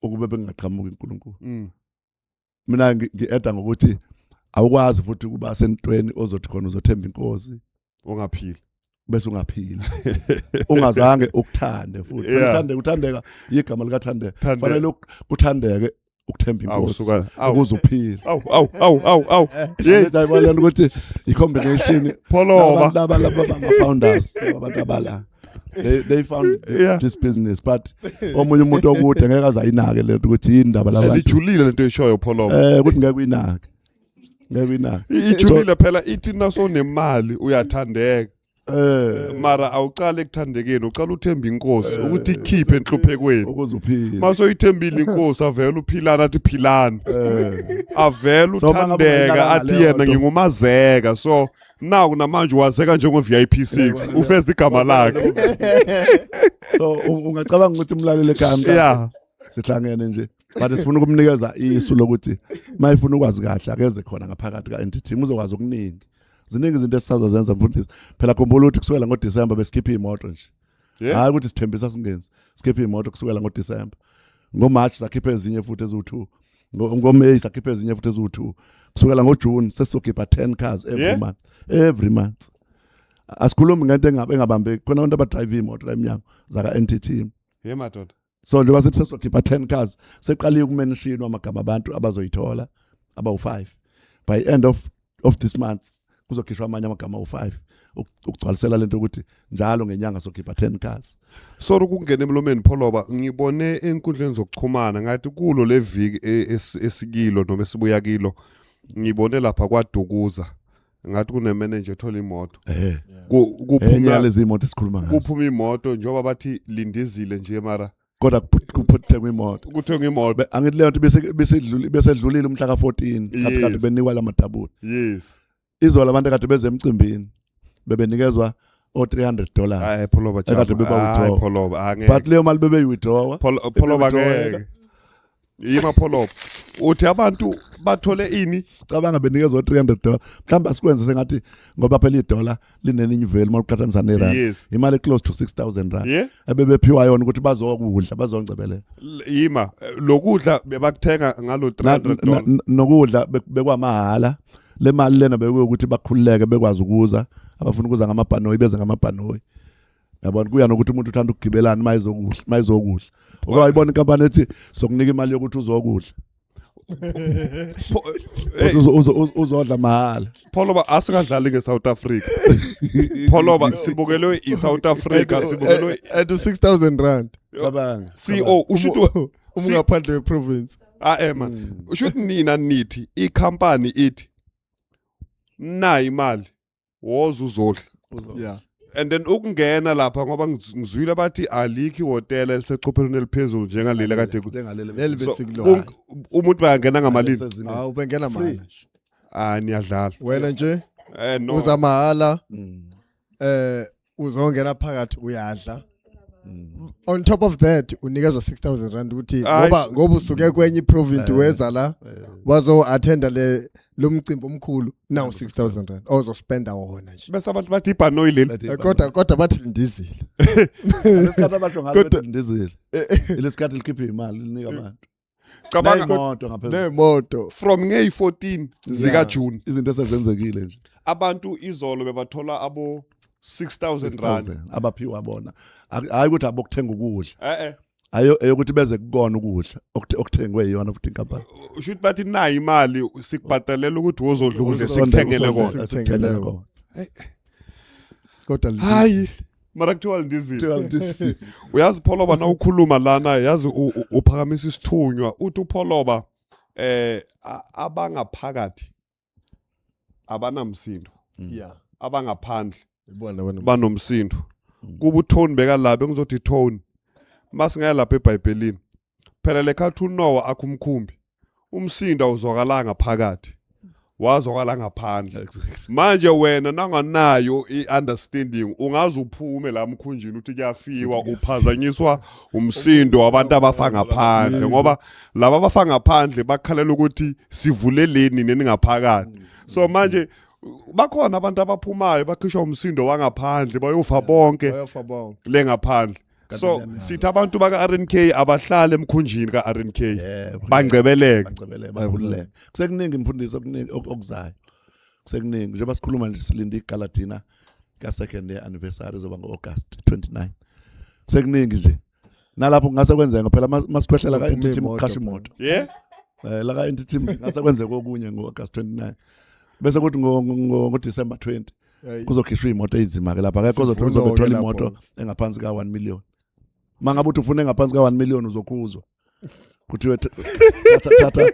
ukube bengaqhamuki uNkulunkulu. Mina ngi-eda ngokuthi awukwazi futhi ukuba sentweni ozothi khona uzothemba inkosi ungaphili bese ungaphili, ungazange ukuthande futhi. Uthande, uthandeka igama likaThandeka. Thandeka. Fanele kuthandeke ukuthemba Awu, inkosi suka awu. ukuze uphile. Awu, awu, awu, awu, awu, yeah. Ayibona ukuthi i-combination. Pholoba. Laba bama-founders, laba abantu abala, they found this, this business, but omunye umuntu okude ngeke azayinake lento ukuthi yini indaba labantu. Lijulile lento eshoyo, Pholoba. Ukuthi ngeke uyinake, ngeke uyinake. Ijulile phela, ithi nasonemali uyathandeka, mara awuqale ekuthandekeni, uqala uthemba inkosi ukuthi ikhiphe enhluphekweni ukuze uphile. Masoyithembile inkosi, avele uphilana, athi philani, avele So, uma ngabe uthandeka, ungayinakanga athi leyo yena nto- ngingumazeka. So Naku namanje wazeka njengo VIP 6 ufeza igama lakhe. So ungacabanga ukuthi umlaleli ekhaya mhlawumbe sihlangene nje, but sifuna ukumnikeza isu lokuthi mayifuna ukwazi kahle akeze khona ngaphakathi ka-NTT, uzokwazi okuningi. Ziningi izinto esisazozenza mfundisi. Phela khumbula ukuthi kusukela ngoDisemba besikhipha iy'moto nje. Hhayi ukuthi sithembisa singenzi, sikhipha iy'moto kusukela ngoDisemba. NgoMarch sakhipha ezinye futhi eziwu-2, ngoMay sakhipha ezinye futhi eziwu-2. Kusukela ngoJune sesizokhipha 10 cars every month, every month. Asikhulumi ngento engabambeki, khona abantu abadrive iy'moto la emnyango zaka-NTT. Ye madoda. So njengoba sithi sesizokhipha 10 cars, seqaliwe ukumentionwa amagama abantu abazoyithola abawu-5. By end of this month kuzokhishwa amanye amagama awu-5 ukugcwalisela lento ukuthi njalo ngenyanga sokhipha 10 cars. Sorry ukungena emlomeni Pholoba, ngibone enkundleni zokuxhumana ngathi kulo leviki esikilo noma esibuya kilo, ngibone lapha kwaDukuza ngathi kunemanager ethola imoto. Enye Kuphuma yalezi imoto esikhuluma ngazo. Kuphuma imoto njengoba bathi lindizile nje mara Kodwa kuphethwe imoto. Kuthengwa imoto. Angithi leyo nto bese idlulile umhla ka-14 kade kade benikwa lamadabula. Izolo abantu kade beze emcimbini bebenikezwa o $300. Hayi Pholoba, Ekade jama. beba Hayi withdraw. Pholoba, angeke. But leyo mali bebe withdraw. Pholoba Bebe ngeke. Yima Pholoba. Uthi abantu bathole ini? Cabanga benikezwa $300. Mhlawumbe asikwenze sengathi ngoba phela idollar linelinye value mawuqhathanisa nerand. Imali close to 6000 rand. Ebebephiwa yona ukuthi bazokudla, bazongcebelela. Yima, lokudla bebakuthenga ngalo $300. Nokudla bekwamahala. Le mali lena bekuyokuthi bakhululeke bekwazi ukuza, abafuna ukuza ngamabhanoyi beze ngamabhanoyi. Yabona kuya nokuthi umuntu uthanda ukugibelana mayizokudla, mayizokudla. Uke wayibona inkampani ethi sokunika imali yokuthi uzokudla. Uthi uzodla mahhala. Pholoba asingadlali ngeSouth Africa. Pholoba sibukelwe iSouth Africa, sibukelwe At 6000 rand. Cabanga. CO usho ukuthi Uma ungaphandle kweprovince. Ah, man. Usho ukuthi nina nithi ikhampani ithi nayi imali woza uzodla. And then ukungena lapha ngoba ngizwile bathi alikho ihhotela eliseqophelweni eliphezulu njengaleli kade Njengaleli Leli So, besikulona. umuntu bayangena ngamalini? Lisezingeni. Hawu bengena Free. mahala nje. Ah, niyadlala. Wena nje No. uza mahala. Uzongena phakathi uyadla. On top of that unikezwa 6000 rand ukuthi Hayi, ngoba usuke kwenye iprovince weza la wazo attenda le lomcimbi omkhulu now 6000 rand ozospenda wona nje. Bese abantu bathi ibhanoyi leli. Bathi ibhanoyi. Kodwa bathi lindizile. Lesikhathi abasho ngalo Kodwa bathi lindizile. Ilesikhathi likhipha imali linika abantu. Cabanga Neyimoto ngaphezulu. Nemoto. From ngey 14 zika June. Izinto esezenzekile nje. Abantu izolo bebathola abo 6000 rand. 6,000 abaphiwa bona. Hayi ukuthi abokuthenga ukudla. Ayo eyokuthi beze kukona ukudla okuthengwe yiyona futhi inkampani. Usho ukuthi bathi nayi imali sikubhadalela ukuthi wozodla ukudla sikuthengele kona. Sikuthengele kona. Kodwa lindizile. Hayi. Mara kuthiwa lindizile. Kuthiwa lindizile. Uyazi Pholoba na ukhuluma lana yazi uphakamisa isithunywa uthi uPholoba abangaphakathi abanamsindo. Abangaphandle Ibona wena. banomsindo. Kuba uTony beka la bengizothi Tony masingaya lapha eBhayibhelini. Phela lekhathi uNoah akhumkhumbi umsindo awuzwakalanga phakathi wazwakala ngaphandle. Manje wena nanganayo iunderstanding ungaze uphume la mkhunjini uthi kuyafiwa uphazanyiswa umsindo wabantu abafa ngaphandle ngoba laba abafa ngaphandle bakhalela ukuthi sivuleleni neningaphakathi. So manje bakhona abantu abaphumayo bakhishwa umsindo wangaphandle bayofa bonke Bayofa bonke. le ngaphandle. Kanti So liyamnyama. sithi abantu baka RNK abahlale emkhunjini ka RNK. Yebo. Bangcebeleke. Bangcebeleke, bakhululeke. Kusekuningi imfundiso okuningi okuzayo. Kusekuningi njengoba sikhuluma nje silinde igala dinner ka second year anniversary izoba ngo-August 29. Kusekuningi nje. Nalapho kungase kwenzeka phela masikhwehlela ka Kuzophuma NTT imoto ukuqasha phela. imoto. La ka NTT ngase kwenzeka okunye ngo-August 29. Bese kuthi ngo-December 20 Hayi. kuzokhishwa imoto eyinzima ke lapha. Akekho ozothi Sivuno-ke uzobethola lapho. imoto engaphansi ka 1 million. Mangabe uthi ufuna engaphansi ka 1 million uzokhuzwa. Kuthiwe thatha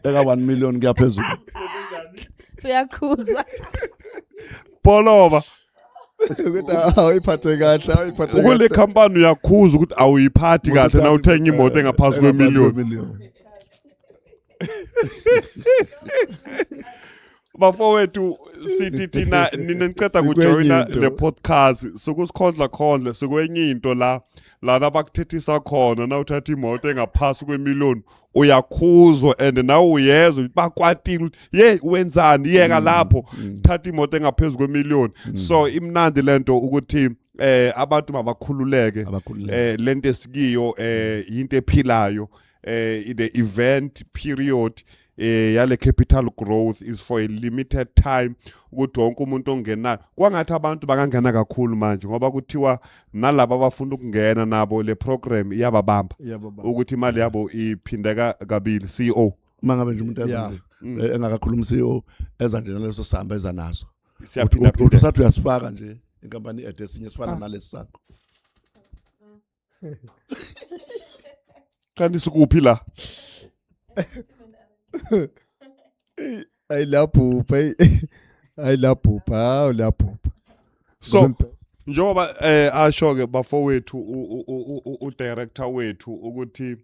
eka 1 million kuya phezulu. Uyakhuzwa. Pholoba. Ukuthi awuyiphathe kahle, awuyiphathe Ukule kahle. company uyakhuza ukuthi awuyiphathi kahle na uthenga imoto engaphansi kwe million. Million. Bafowethu, sithi thina nina niceda kujoyina Sikwenye into. le podcast, sokusikhondla khondla sikwenye into la lana bakuthethisa khona. Nawuthatha imoto engaphasi kwemillion uyakhuzwa, and nawe uyezwa ukuthi bakwatile ukuthi ye wenzani, yeka lapho, thatha imoto engaphezu kwemillion. So imnandi lento ukuthi abantu mabakhululeke. Abakhululeke. Lento esikiyo into ephilayo. The event period yale capital growth is for a limited time, ukuthi wonke umuntu ongenayo, kwangathi abantu bangangena kakhulu manje, ngoba kuthiwa nalabo abafuna ukungena nabo le program iyababamba. Yebo baba. Ukuthi imali yabo iphindeka kabili, CEO. Uma ngabe nje umuntu eza nje engakakhulumi CEO, eza nje naleso samba eza naso. Siyaphinda. Uthi usathi uyasifaka nje inkampani ede esinye esifana nalesi sakho. Kanti sikuphi la? Ayilabhubha, ayilabhubha, hawu, labhubha. So njengoba asho ke bafowethu u director wethu ukuthi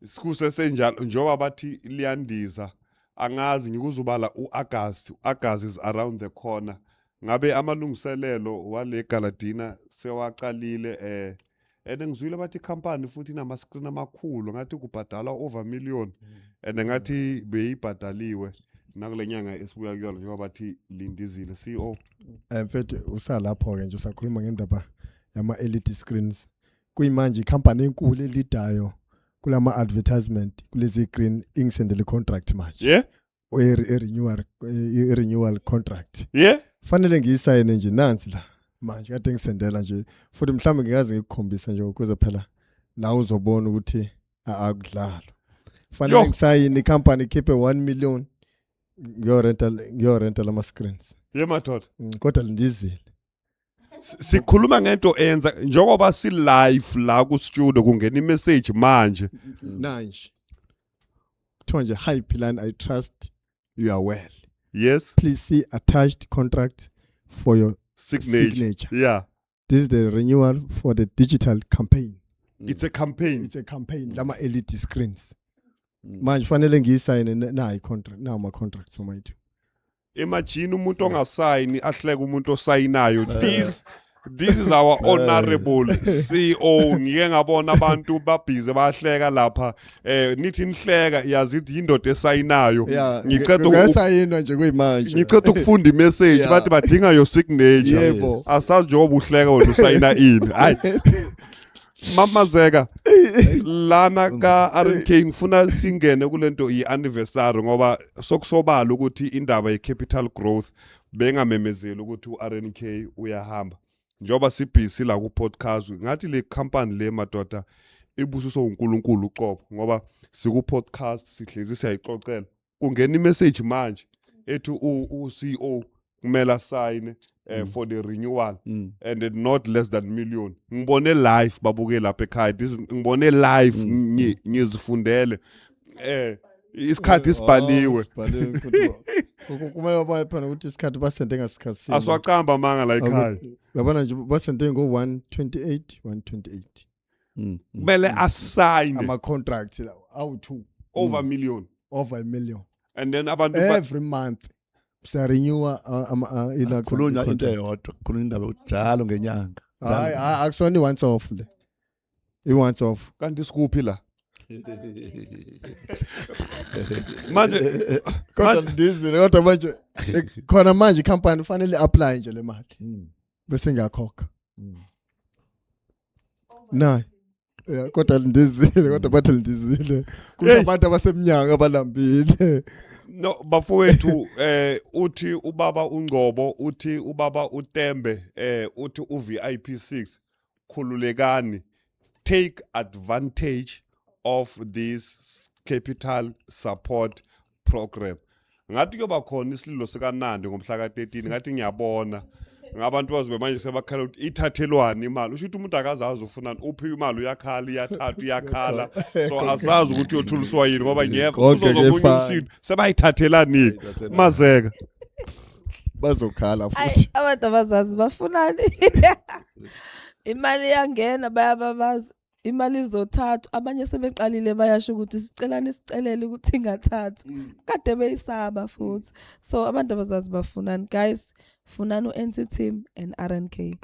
sikusesenjalo, njengoba bathi liyandiza, angazi ngikuzubala uAugust. August is around the corner. Ngabe amalungiselelo wale gala dinner sewaqalile? And ngizwile bathi company futhi inama screen amakhulu, ngathi kubhadalwa over million, and ngathi beyibhadaliwe nakule nyanga esibuya kuyona, njengoba bathi lindizile, CEO. Mfethu, usalapho ke nje usakhuluma ngendaba yama LED screens, kuyimanje ikhampani enkulu elidayo kulama advertisement kulezi screen ingisendele contract manje, i-renewal contract. Fanele ngiyisayine nje, nansi la manje kade ngisendela nje futhi, mhlawumbe ngikaze ngikukhombisa nje ukuze phela nawe uzobona ukuthi akudlalwa. Fanele Yo. ngisayine, ikhampani ikhiphe 1 million, ngiyorenta lama screens. Ye madoda. Kodwa lindizile. Sikhuluma ngento eyenza njengoba si live la ku studio, kungena imessage manje. Nanje kuthiwa nje, "Hi Philani, I trust you are well. Please see attached contract for your signature, signature. This is the renewal for the digital campaign." It's a campaign. It's a campaign lama LED screens. Manje fanele ngiyisayine, nayi contract, nawo ama contracts omayithu. Imagine umuntu ongasayini ahleke umuntu osayinayo. This is our honorable CEO. Ngike ngabona abantu babhize bahleka lapha, nithi nihleka, yazi ukuthi indoda esayinayo. Ngicela Ngasayinwa nje kuyimanje. Ngicela ukufunda imessage. Bathi badinga your signature. Asazi njengoba uhleka wena usayina ini. Hayi mamazeka lana ka RNK, ngifuna singene kulento i-anniversary, ngoba sokusobala ukuthi indaba ye-capital growth bengamemezeli ukuthi u-RNK uyahamba. Njengoba sibhizi la ku-podcast, ngathi le company le madoda ibusiswe uNkulunkulu uqobo, ngoba siku-podcast sihlezi siyayixoxela, kungena imessage manje ethi u-CEO kumele asayine for the renewal and it not less than million. Ngibone live, babuke lapha ekhaya, this ngibone live, ngizifundele isikhathi sibhaliwe. Oh, sibhaliwe futhi. Kumele babone phela ukuthi isikhathi basende ngasikhathi sini. Asiwaqamba amanga la ekhaya. Yabona nje, basende ngo 128 128. Kumele asayine. Ama contracts lawo awu2. Over million. Over a million. And then abantu Every month siya renewa ama Khulunywa into eyodwa, khulunywa indaba yokuthi njalo ngenyanga. Hayi, hayi, akusona i once off le, i once off. Kanti sikuphi la manje? Kodwa ndizile, kodwa manje khona manje ikhampani fanele apply nje le mali bese ngiyakhokha nayi. Yeah, kodwa lindizile, kodwa bathi lindizile, kusho Hey. abantu abasemnyango abalambile. No bafowethu, uthi ubaba uNgcobo, uthi ubaba uTembe, uthi uVIP 6, khululekani, take advantage of this capital support program. Ngathi kuyoba khona isililo sikaNandi ngomhla ka-13, ngathi ngiyabona ngabantu bazobe manje sebakhala ukuthi ithathelwani imali. Usho ukuthi umuntu akazazi ufunani, uphiwe imali uyakhala, iyathathwa uyakhala, so asazi ukuthi uyothuliswa yini, ngoba ngiyeva Konke kuzozomunye kuyefana. umsindo sebayithathelani mazeka. Bazokhala Ayi, futhi. abantu abazazi bafunani. Imali iyangena, bayababaza. Imali izothathwa, abanye sebeqalile bayasho ukuthi sicelani sicelele ukuthi ingathathwa. Kade beyisaba futhi. So abantu abazazi bafunani guys, funani uNT team and RNK.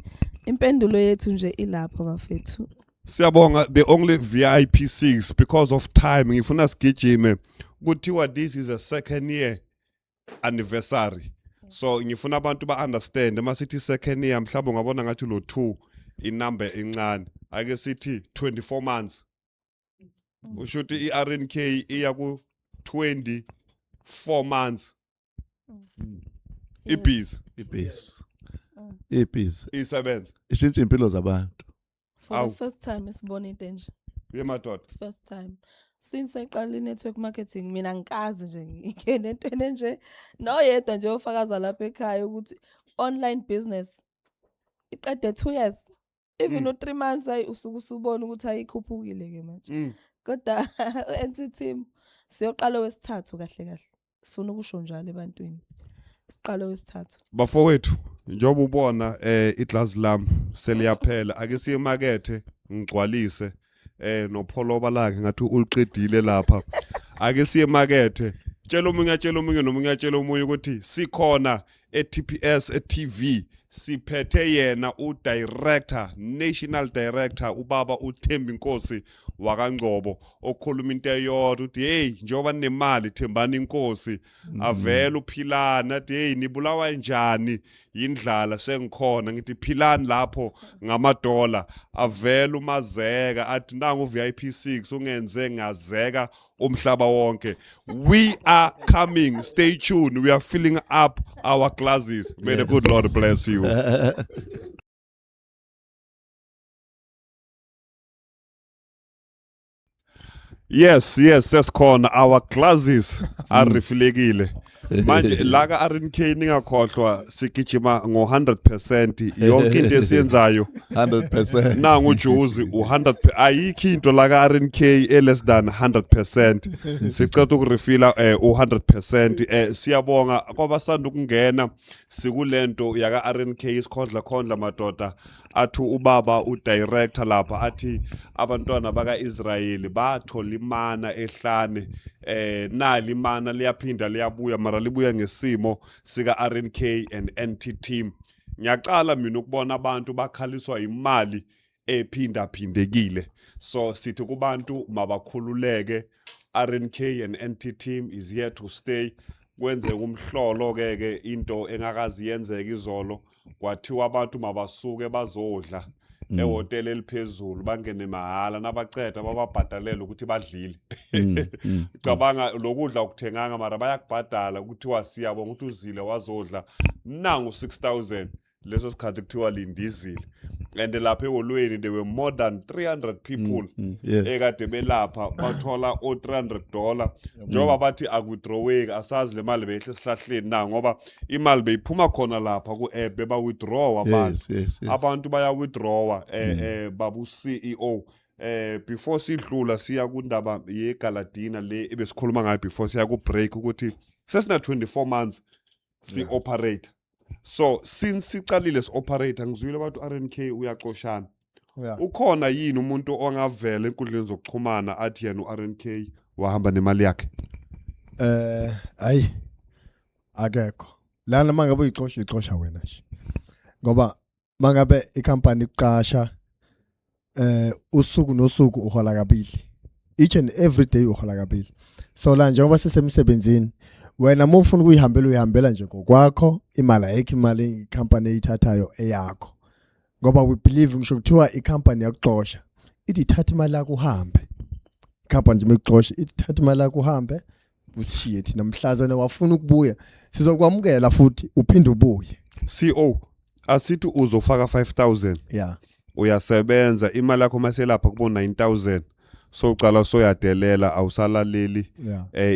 Impendulo yethu nje ilapho bafethu. Siyabonga the only VIP 6 because of time ngifuna sigijime kuthiwa this is a second year anniversary so ngifuna abantu ba understand masithi second year mhlawumbe ungabona ngathi lo 2 inumber encane ake sithi 24 months usho ukuthi iRNK iya ku 24 months ibhizi Ibhizi. Ibhizi. isebenza Ishintsha impilo zabantu. For Awu. the first time esibona into enje. yemadoda First time. Since eqala i-network marketing mina ngikazi nje ngingene entweni enje noyedwa nje ofakaza lapha ekhaya ukuthi online business iqede 2 years even u3 months ayi usuke usubona ukuthi ayikhuphukile ke manje. Kodwa NT team siyoqala wesithathu kahle kahle. Sifuna ukusho njalo ebantwini. Siqala wesithathu. Bafowethu njengoba ubona iglass lami seliyaphela ake siye emakethe ngigcwalise nopholoba lakhe ngathi uliqedile lapha ake siye emakethe tshela omunye atshela omunye nomunye atshela omunye ukuthi sikhona e-TPS e-TV siphethe yena u-director national director ubaba uThembi Nkosi wakaNgcobo okhuluma into eyodwa uthi hey njengoba ninemali thembani inkosi avele uphilani athi hey nibulawa njani yindlala sengikhona ngithi philani lapho ngamadola avele umazeka athi nangu VIP 6 ungenze ngazeka umhlaba wonke. We are coming, stay tuned, we are filling up our glasses. May the good Lord bless you. Yes, yes, sesikhona our glasses arifilekile. Manje la ka RNK ningakhohlwa sigijima ngo 100% yonke into esiyenzayo. 100%. Nangu uJuzi u100 ayikho into la ka RNK e less than 100%. Sicela ukurefila u100% siyabonga kwabasanda ukungena sikulento yaka RNK isikhondla khondla madoda athi ubaba udirector lapha athi abantwana bakaIsrayeli bathola imana ehlane nali imana liyaphinda liyabuya mara libuya ngesimo sika RNK and NT team. Ngiyaqala mina ukubona abantu bakhaliswa imali ephinda phindekile so sithi kubantu mabakhululeke RNK and NT team is here to stay. Kwenzeka umhlolo ke ke into engakazi yenzeka izolo kwathiwa abantu mabasuke bazodla ehhotel eliphezulu bangene mahala nabaceda bababhadalela ukuthi badlile. Cabanga lokudla ukuthenganga mara bayakubhadala kuthiwa siyabonga ukuthi uzile wazodla nangu 6000 leso sikhathi kuthiwa lindizile and lapha eholweni there were more than 300 people ekade belapha bathola o $300 njengoba bathi akuwithdraweki asazi le mali beyihle esihlahleni na ngoba imali beyiphuma khona lapha ku app beba withdraw abantu abantu baya withdrawa babu CEO before sidlula siya kundaba yegaladina le ebesikhuluma ngayo before siya ku break ukuthi sesina 24 months si operate so since sicalile si operate ngizwile abantu RNK uyaxoshana ukhona yini umuntu ongavela enkundleni zokuxhumana athi yena uRNK wahamba nemali yakhe? Hayi akekho lana mangabe uyixosha uyixosha wena nje ngoba mangabe ikhampani iqasha usuku nosuku uhola kabili each and every day uhola kabili so la njengoba sisemsebenzini wena uma ufuna ukuyihambela uyihambela nje ngokwakho imali ayikho imali ikhampani eyithathayo eyakho ngoba we believe ngisho kuthiwa ikhampani yakuxosha ithi ithatha imali yakho uhambe ikhampani nje mekuxosha ithi thatha imali yakho uhambe usishiye thina mhlazane wafuna ukubuya sizokwamukela futhi uphinde ubuye. CO asithi uzofaka 5000 uyasebenza imali yakho maselapha kubo 9000 so uqala soyadelela awusalaleli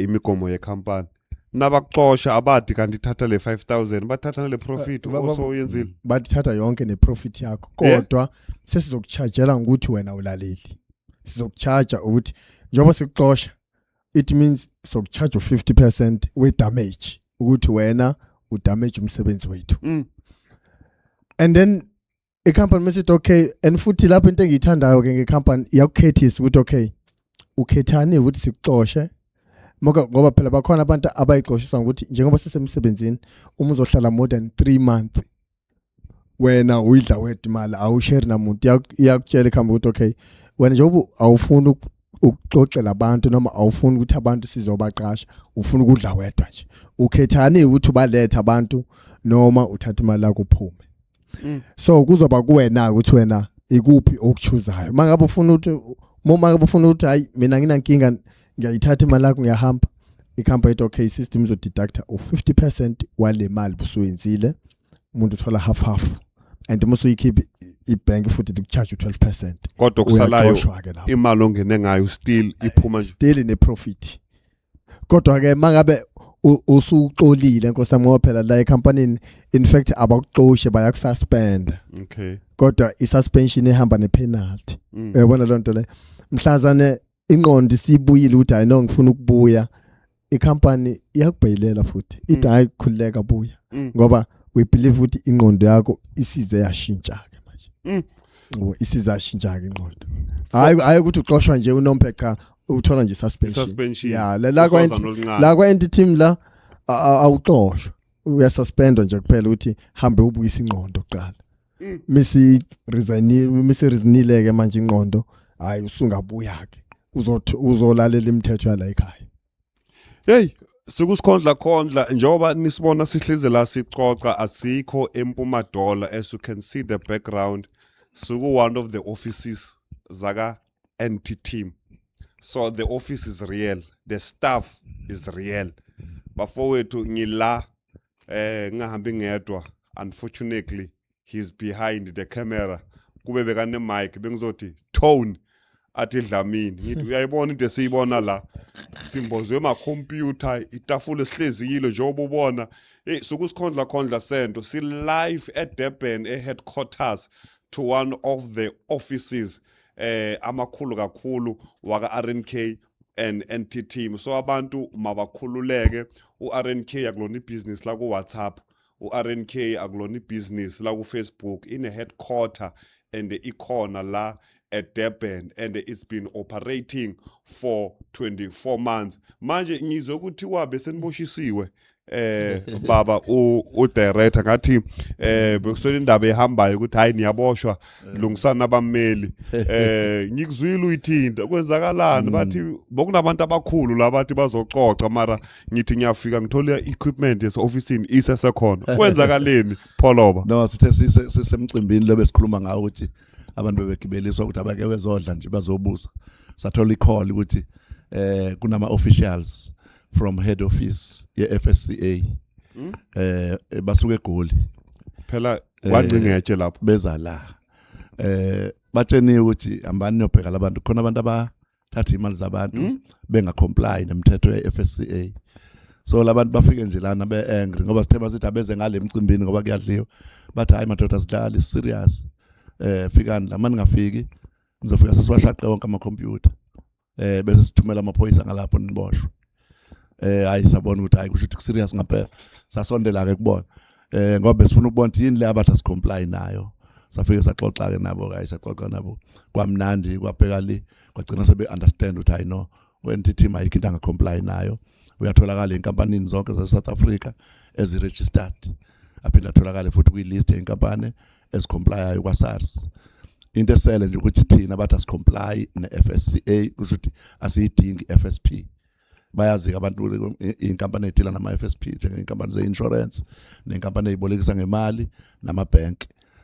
imigomo yecompany nabakuxosha abadi kanti ithatha le 5000 bathatha nale profit osoyenzile bathatha yonke neprofit yakho kodwa sesizokuchargela ukuthi wena ulaleli sizokucharge ukuthi njengoba sikuxosha it means sokucharge u50% we damage ukuthi wena udamage umsebenzi wethu and then I-company mesithi okay, and futhi lapho into engiyithandayo ke nge-company iyakukhethisa ukuthi okay, ukhethani ukuthi sikuxoshe. Ngoba phela bakhona abantu abayixoshiswa ngokuthi njengoba sisemsebenzini, uma uzohlala more than 3 months wena uyidla wedwa imali, awushare namuntu. Iyakutshela ikhambi ukuthi okay, wena njengoba awufuni ukuxoxela abantu noma awufuni ukuthi abantu sizobaqasha, ufuna ukudla wedwa nje, ukhethani ukuthi ubalethe abantu noma uthatha imali yakho uphume. So kuzoba kuwena ukuthi wena ikuphi okuchoosayo. Mangabe ufuna ukuthi uma ngabe ufuna ukuthi hayi, mina nginankinga, ngiyayithatha imali yakho, ngiyahamba, ikhampa ithi okay, system izodeducta u50% wale mali busuyenzile, umuntu uthola half half, and uma usuyikhipha ibank futhi ikucharge u12%. Kodwa kusalayo Uyaxoshwa-ke lapho. Imali ongene ngayo still iphuma nje. Still ine profit, kodwa ke mangabe usuxolile, nkosi yami, ngoba phela la ecompanyini in fact abakuxoshe, bayakususpend. Kodwa i-suspension ihamba ne-penalty. Uyabona loo nto le, mhlazane ingqondo isibuyile ukuthi hayi no, ngifuna ukubuya, ikhampani iyakubhayilela futhi ithi hayi, khululeka, buya, ngoba we believe ukuthi ingqondo yakho isize yashintsha ke manje. Yabo, isize yashintsha ke ingqondo. Hayi hayi ukuthi uxoshwa nje unompe, cha, uthola nje suspension. I-suspension. Yeah, la kwa Usozana oluncane. La kwa entity team la awuxoshwa, uyasuspendwa nje kuphela ukuthi hambe ubuyisa ingqondo kuqala. Misi resign, misi resignile ke manje ingqondo, hayi, usungabuya ke, uzothi uzolalela imithetho yala ekhaya. Hey, sikusikhondla khondla njengoba nisibona sihlezi la sixoxa, asikho eMpumadola. As you can see the background, siku one of the offices zaka NT team. So the office is real, the staff is real. Bafowethu, ngila ngingahambi ngedwa. Unfortunately he's behind the camera. Kube bekane mic bengizothi tone athi Dlamini, ngithi uyayibona into esiyibona la, simbozwe ema-computer, itafula esihlezi kilo njengoba ubona. Hey, sukusikhondla khondla sento si live at Durban e headquarters to one of the offices amakhulu kakhulu waka RNK and NT team. So abantu mabakhululeke, uRNK akulona ibusiness la ku WhatsApp, uRNK akulona ibusiness la ku Facebook, ine headquarter and ikhona la at Durban and it's been operating for 24 months manje. Ngizwe ukuthiwa beseniboshisiwe baba u director, ngathi bekusona indaba ehambayo ukuthi hayi, niyaboshwa, lungisana abameli. Ngikuzwile uyithinta, kwenzakalani? Bathi bokunabantu abakhulu la, bathi bazococa, mara ngithi ngiyafika ngithola equipment yase officeini isesekhona. Kwenzakaleni, Pholoba? No, sithe sisemcimbini lo besikhuluma ngawo ukuthi abantu bebegibeliswa ukuthi abake bezodla nje, bazobusa, sathola i-call ukuthi kunama officials from head office ye-FSCA basuka eGoli. Phela kwangcingetshe lapho. Beza la, batsheniwe ukuthi hambani niyobheka labantu, khona abantu abathatha imali zabantu benga comply nemithetho ye-FSCA. So labantu bafike nje lana be-angry ngoba sithe basithi abeze ngale emcimbini ngoba kuyadliwa, bathi hayi madoda, sidlali, serious, fikani la, maningafiki nizofika sesiwashaqe wonke amakhompyutha, bese sithumela amaphoyisa ngalapho, niboshwe. Hayi, sabona ukuthi hayi, kusho ukuthi serious ngempela. Sasondela ke kubona ngoba besifuna ukubona ukuthi yini le abathi asicomply nayo. Safike saxoxa ke nabo, hayi, saxoxa nabo kwamnandi, kwabheka le, kwagcina sebe understand ukuthi hayi no, u-NT team ayikho into angacomply nayo. Uyatholakala enkampanini zonke zase South Africa ezi-registered, aphinde atholakale futhi kwi-list yenkampani ezicomply kwa-SARS. Into esele nje ukuthi thina bathi asicomply ne-FSCA, kusho ukuthi asiyidingi i-FSP. Bayazi abantu inkampani edeala nama-FSP, njengey'nkampani ze-insurance nenkampani ey'bolekisa ngemali nama-bank.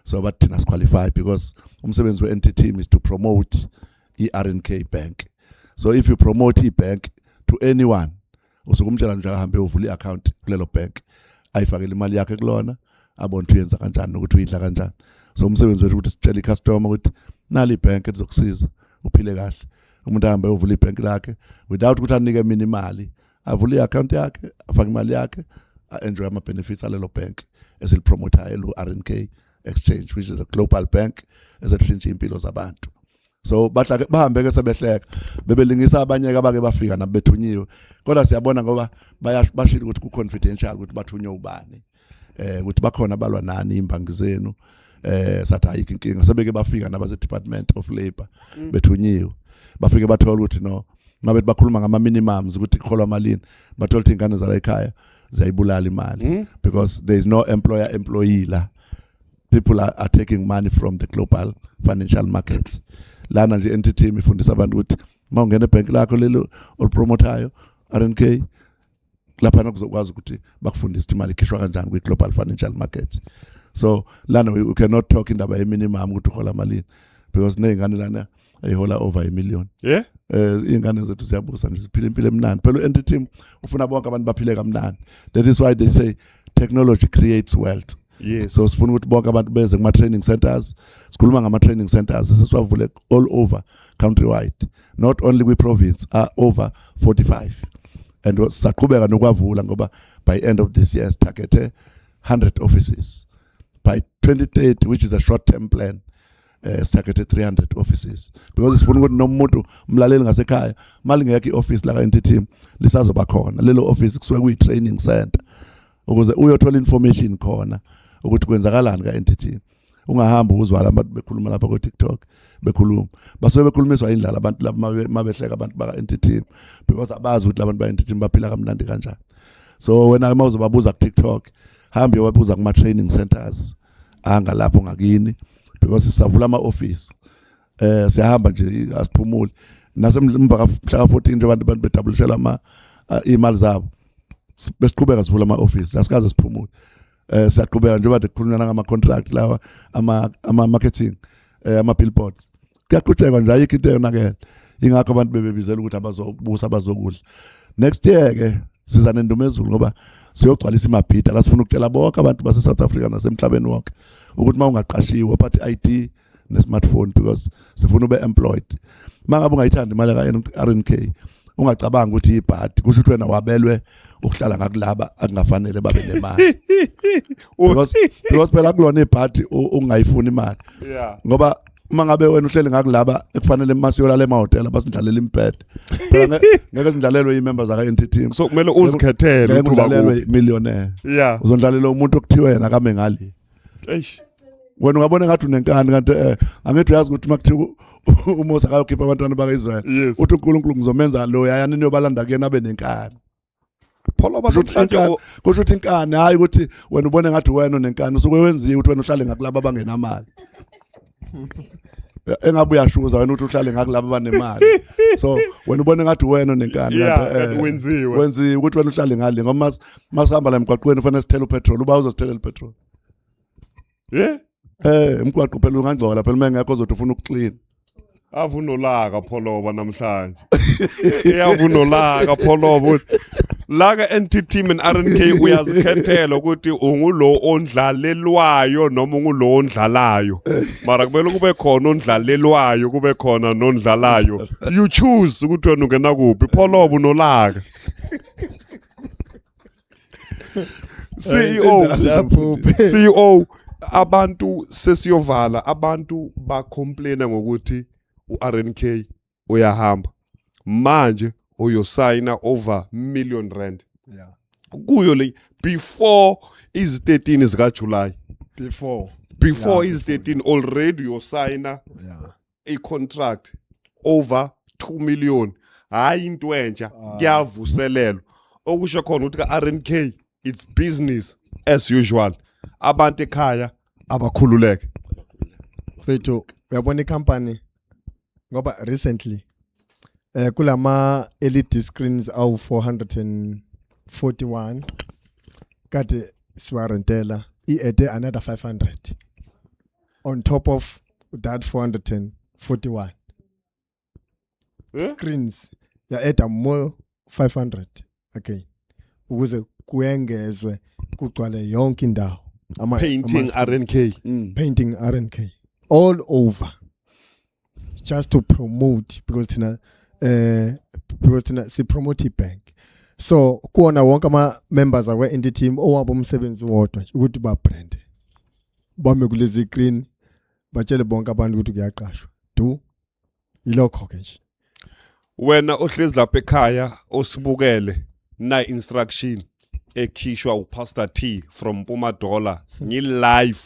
So bathi thina siqualify because umsebenzi we-NT team is to promote i-RNK bank. So if you promote i-bank to anyone, usuke umtshela nje ahambe uvule i-account kulelo bank, ayifakele imali yakhe kulona, abone ukuthi uyenza kanjani nokuthi uyidla kanjani. So umsebenzi wethu ukuthi sitshele i-customer ukuthi nali ibhenki elizokusiza uphile kahle. Umuntu ahambe ayovula ibhenki lakhe without ukuthi anike mina imali, avule i-account yakhe, afake imali yakhe, a-enjoy ama-benefits alelo bank esilipromotayo elu-RNK Exchange, which is a global bank eselishintsha iy'mpilo zabantu. So bahlake bahambe ke sebehleka, bebelingisa abanye ke abake bafika nabo bethunyiwe, kodwa siyabona ngoba bayashilo ukuthi ku confidential ukuthi bathunywe ubani, ukuthi bakhona abalwa nani imbangi zenu. Sathi ayikho inkinga. Sebeke bafika nabase Department of Labor bethunyiwe, bafike bathola ukuthi no, mabethi bakhuluma ngama minimums ukuthi kuholwa malini, bathola ukuthi ingane zala ekhaya ziyayibulala imali because there is no employer employee la. People are taking money from the global financial markets. Lana nje NTT ifundisa abantu ukuthi mawungena ebhenki lakho lelo olipromotayo RNK lapha, kuzokwazi ukuthi bakufundise ukuthi imali ikhishwa kanjani kwi global financial markets. So lana we cannot talk indaba ye minimum ukuthi uhola malini because nezingane lana ayihola over a million. Ingane zethu ziyabusa nje, ziphila impilo emnandi phela. U-NTT ufuna bonke abantu baphile kamnandi. That is why they say technology creates wealth. So sifuna ukuthi bonke abantu beze kuma training centers. Sikhuluma ngama training centers sesiwavule all over countrywide, not only kwi province, are over 45, and saqhubeka nokwavula ngoba by end of this year sitargete 100 offices. By 2030, which is a short term plan, sitargete 300 offices because sifuna ukuthi noma umuntu umlaleli ngasekhaya mali ngekho ioffice la ka NTT lisazoba khona lelo office, kusuke kuyi training center ukuze uyothola information khona ukuthi kwenzakalani ka NTT. Ungahamba uzwala abantu bekhuluma lapha ku TikTok, bekhuluma, basuke bekhulumiswa indlala abantu laba mabehleka abantu baka NTT because abazi ukuthi labantu ba NTT baphila kamnandi kanjani. So wena uma uzobabuza ku TikTok, hamba uyobabuza kuma training centers angalapho ngakini because sisavula ama office. Siyahamba nje, asiphumuli. Nasemva mhla ka 14 nje abantu bedabulishela ama imali zabo, besiqhubeka sivula ama office, asikaze siphumule. Siyaqhubeka njengoba kukhulunywa ngama contract lawa, ama marketing, ama billboards, kuyaqhutshekwa nje, ayikho into eyonakele. Ingakho abantu bebebizela ukuthi abazobusa, abazokudla. Next year ke siza nendumezulu ngoba siyogcwalisa imabhida la. Sifuna ukutshela bonke abantu base South Africa nasemhlabeni wonke ukuthi uma ungaqashiwe uphathe ID ne-smartphone because sifuna ube employed. Mangabe ungayithandi imali ka RNK, ungacabanga ukuthi ibhadi, kusho ukuthi wena wabelwe ukuhlala ngakulaba akungafanele babe nemali because phela kulona ibhadi ungayifuni imali ngoba uma ngabe wena uhleli ngakulaba ekufanele masiyolala emahhotela basindlalela imbhede phela, ngeke sindlalelwe i-members zaka NTT. So kumele uzikhethele ngeke ukuthi uba undlalelwe kuphi. Millionaire uzondlalela umuntu okuthiwe yena kame ngale. Wena ungabona ngathi unenkani kanti angithi uyazi ukuthi makuthiwa uMose akayokhipha abantwana baka-Israel, uthi uNkulunkulu ngizomenza lo yayani niyobalanda kuyena abe nenkani. Pholo Kusho ukuthi namhlanje kusho ukuthi inkani, hayi ukuthi wena ubone ngathi wena unenkani, usuke wenziwe ukuthi wena uhlale ngakulaba abangenamali. Engabe uyashuza wena ukuthi uhlale ngakulaba abanemali, so wena ubone ngathi wena unenkani, kanti, kanti wenziwe. Wenziwe ukuthi wena uhlale ngale ngoba masihamba la emgwaqweni kufanele sithele upetrol, uba uzosithela upetrol. Umgwaqo phela ungangcola phela uma engekho ozothi ufuna ukuclean. Avunolaka Pholoba namhlanje, iyavunolaka Pholoba ukuthi la ka NTT and RNK uyazikhethela ukuthi ungulo ondlalelwayo noma ungulo ondlalayo, mara kumele kube khona ondlalelwayo, kube khona nondlalayo. You choose ukuthi wena ungena kuphi. Pholoba unolaka, CEO. Lapho. CEO, abantu sesiyovala, abantu bacomplaina ngokuthi uRNK uyahamba manje uyosayina over million rand kuyo le before izi 13 zika July. Before. Before izi 13 already uyosayina a contract over 2 million. Hayi, into entsha kuyavuselelwa, okusho khona ukuthi ka RNK it's business as usual. Abantu ekhaya abakhululeke. Mfethu, uyabona icompany ngoba recently kulama LED screens awu 441 kade siwarentela, i-add another 500 on top of that 441 Eh? screens, ya add more 500 again ukuze kuyengezwe kugcwale yonke indawo Painting ama-screens. RNK. Painting RNK all over just to promote because thina si promote bank, so kuona wonke ama members akwe NT team owabo umsebenzi wodwa nje ukuthi ba brand bame kulezi screen, batshele bonke abantu ukuthi kuyaqashwa. Do ilokho ke nje. Wena ohlezi lapha ekhaya osibukele, na instruction ekhishwa uPastor T from Mpumadola ngi live.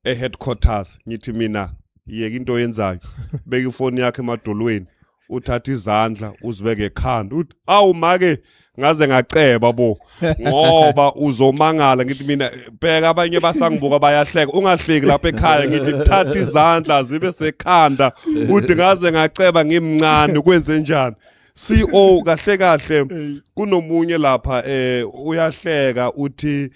E-headquarters ngithi mina, yeka into oyenzayo, beka ifoni yakhe emadolweni, uthatha izandla uzibeke ekhanda, uthi awu make ngaze ngaceba bo, ngoba uzomangala. Ngithi mina, bheka, abanye basangibuka bayahleka, ungahleki lapha ekhaya. Ngithi thatha izandla zibe sekhanda, uthi ngaze ngaceba ngimncane. Kwenze njani, CO? Kahle kahle kunomunye lapha uyahleka, uthi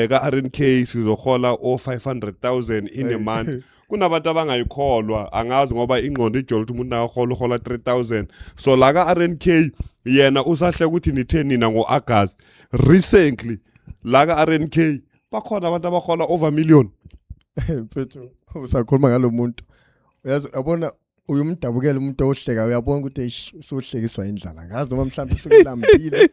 ka RNK sizohola o 500,000 in a month. Kunabantu abangayikholwa, angazi ngoba ingqondo ijolo ukuthi umuntu nakahola uhola 3000. So la ka RNK yena usahleka ukuthi nithe nina ngo-August. Recently la ka RNK bakhona abantu abahola over million. Mfethu, usakhuluma ngalo muntu, uyazi, uyabona, uyumdabukela umuntu ohleka, uyabona ukuthi eish, usuhlekiswa indlala, ngazi noma mhlawumbe usukulambile.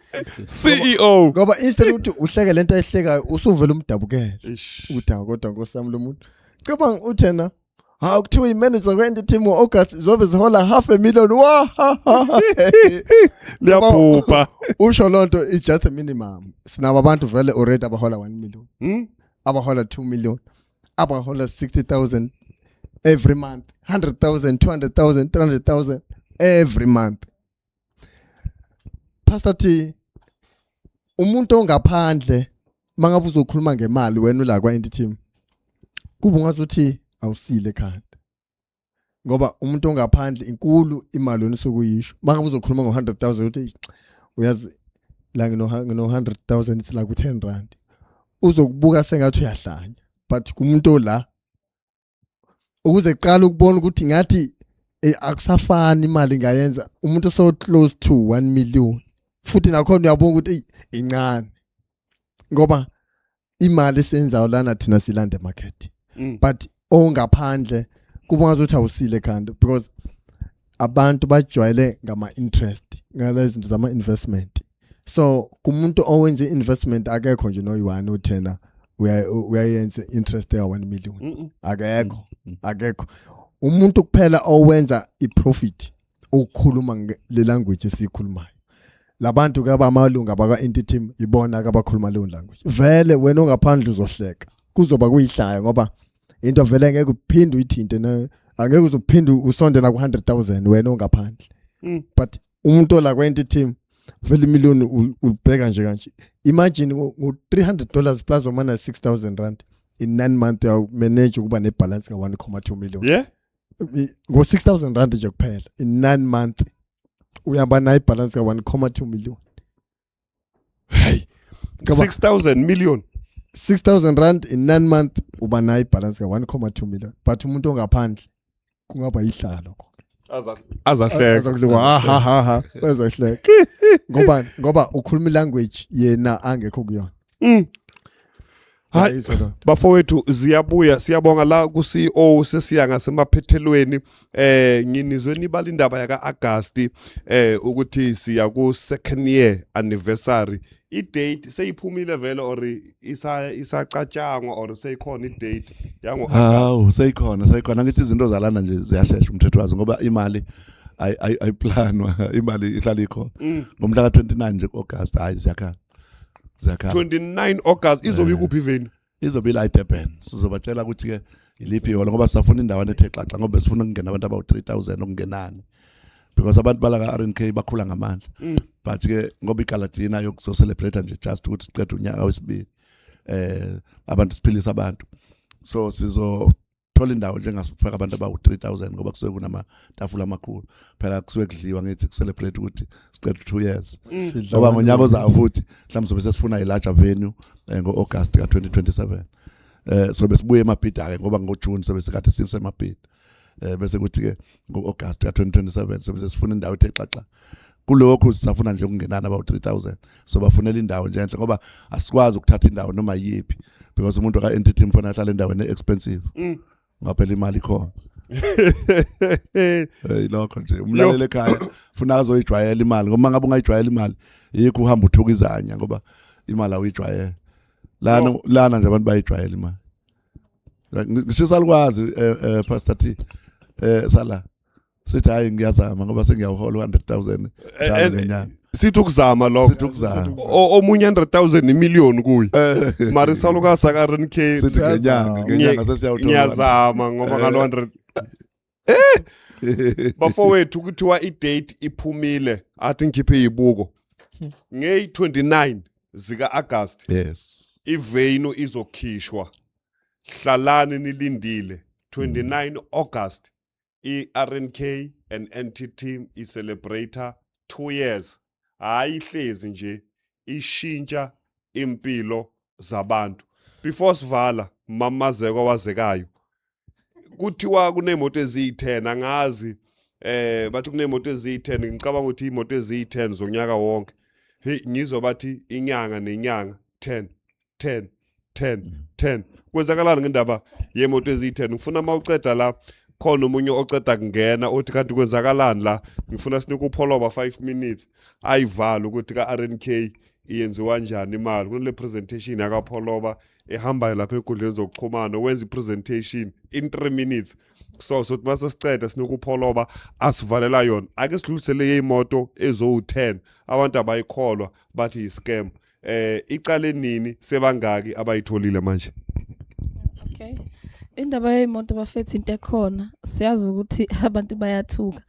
CEO. Ngoba instead ukuthi uhleke lento ayihlekayo, usuvela umdabukele. Eish. Ukuthi hawu, kodwa nkosi yami, lo muntu cabanga uthena, hawu, kuthiwa i-manager kwe team ngo-August zobe zihola half a million, wa ha, ha, ha. Liyabhubha. Usho lonto is just a minimum. Sinabo abantu vele already abahola 1 million, abahola 2 million, abahola 60,000 every month, 100,000, 200,000, 300,000 every month. Pastor T, umuntu ongaphandle mangabe uzokhuluma ngemali wena ula kwa team, kuba ungazuthi awusile ekhanda, ngoba umuntu ongaphandle inkulu imali wena usukuyisho. Mangabe uzokhuluma ngo-100,000, uthi uyazi la ngino 100,000, it's like u10 rand, uzokubuka sengathi uyahlanya. But kumuntu la ukuze qala ukubona ukuthi ngathi akusafani imali ngayenza umuntu so close to 1 million, futhi nakhona uyabona ukuthi incane, ngoba imali esenzayo lana thina silande market. But ongaphandle kuba ngazuthi awusile ekhanda, because abantu bajwayele ngama interest, ngalezi zinto zama investment. So kumuntu owenza investment akekho nje noyi-one uthena uyayenza interest ya 1 million. Akekho. Akekho umuntu kuphela owenza iprofit ukukhuluma le language esikhulumayo. Labantu ke abamalungu abakwa entity ibona ke abakhuluma leyo language. Vele wena ongaphandle uzohleka, kuzoba kuyihlaya, ngoba into vele ngeke uphinde uyithinte ne angeke uzophinde usonde na ku 100,000 wena ongaphandle. But umuntu ola kwa team vele imillion ubheka nje kanje. Imagine ngo $300 plus or minus 6000 rand in 9 months uya manage ukuba ne balance ka 1.2 million. Ngo 6000 rand nje kuphela in 9 months uyaba nayo ibalance ka 1.2 million. Hey. 6000 million. 6000 rand in 9 months uba nayo ibalance ka 1.2 million, but umuntu ongaphandle kungaba yihlala lokho. Azahleka. Azakuhleka, ha ha ha ha, bazohleka. Ngoba ukhuluma language yena angekho kuyona. Hayi. Uyayizwa loo nto. Bafowethu, ziyabuya, siyabonga la ku CEO. Sesiya ngasemaphethelweni. Nginizwe nibala indaba yaka August, ukuthi siya ku second year anniversary. I date seyiphumile vele or isa isacatshangwa or seyikhona i date yango August? Hawu, seyikhona, seyikhona. Ngithi izinto zalana nje ziyashesha, umthetho wazo, ngoba imali ayiplanwa, imali ihlala ikhona. Ngomhla ka-29 nje August, hayi, ziyakhala, ziyakhala. 29 August izobe ikuphi venue? Izobe ila eDurban. Sizobatshela ukuthi ke iliphi ihholo, ngoba sisafuna indawana ethe xaxa, ngoba sifuna ukungena abantu abawu-3000 okungenani, because abantu bala ka-RNK bakhula ngamandla. But ke ngoba igala dinner yokuzo celebrate nje just ukuthi siqede unyaka wesibili, abantu siphilisa abantu, so sizothola indawo njengasifaka abantu abawu-3000, ngoba kusuke kunamatafula amakhulu phela, kusuke kudliwa, ngithi kucelebrate ukuthi siqede 2 years. Sidla Ngoba ngonyaka ozayo futhi mhlawumbe sobe sesifuna i-larger venue ngo-August ka-2027. Sobe sibuye eMabhida ke, ngoba ngoJune sobe sikade sisemabhida, bese kuthi ke ngo-August ka-2027 sobe sesifuna indawo ethe xaxa. Kulokhu sisafuna nje ukungenana about 3000, so bafunela indawo nje enhle, ngoba asikwazi ukuthatha indawo noma yiphi, because umuntu ka-entity mfana ahlala endaweni expensive, ngoba phela imali ikhona. Lokho nje umlaleli ekhaya funa azoyijwayela imali, ngoba ngabe ungayijwayela imali yikho uhamba uthuka izanya, ngoba imali awuyijwayele lana. No. Lana nje abantu bayijwayela imali. Ngisho salukwazi, Pastor T, sala sithi hayi, ngiyazama ngoba sengiyawuhola 100,000 njalo ngenyanga. Sithi ukuzama lokho. Sithi ukuzama. Omunye 100,000 imillion kuye. Mara isalukazi saka RNK Sithi ngenyanga sesiyawuthola. Ngiyazama ngoba ngalo 100. Bafowethu, kuthiwa i-date iphumile, athi ngikhiphe izibuko. Ngey-29 zika August i-venue izokhishwa. Hlalani nilindile. 29 August, i-RNK and NT team i-celebrate 2 years. Hayi, ihlezi nje ishintsha impilo zabantu. Before sivala, mamazeko wazekayo, kuthiwa kunemoto eziyi-10, angazi, bathi kunemoto eziyi-10. Ngicabanga ukuthi imoto eziyi-10 zonyaka wonke. Hey, ngizwa bathi inyanga nenyanga 10 10 10 10. Kwenzakalani ngendaba yemoto eziyi-10? Ngifuna uma uceda la, khona omunye oceda kungena uthi kanti kwenzakalani la. Ngifuna sinike uPholoba 5 minutes ayivale ukuthi ka-RNK iyenziwa kanjani imali. Kunale presentation yakaPholoba ehambayo lapha enkundleni zokuxhumana, wenza i-presentation in 3 minutes. So mase siceda sinike uPholoba asivalela yona. Ake sidlulisele yeyimoto ezowu-10, abantu abayikholwa, bathi yi-scam. Icale nini? Sebangaki abayitholile manje? Okay. Indaba yeyimoto, bafethu, into ekhona, siyazi ukuthi abantu bayathuka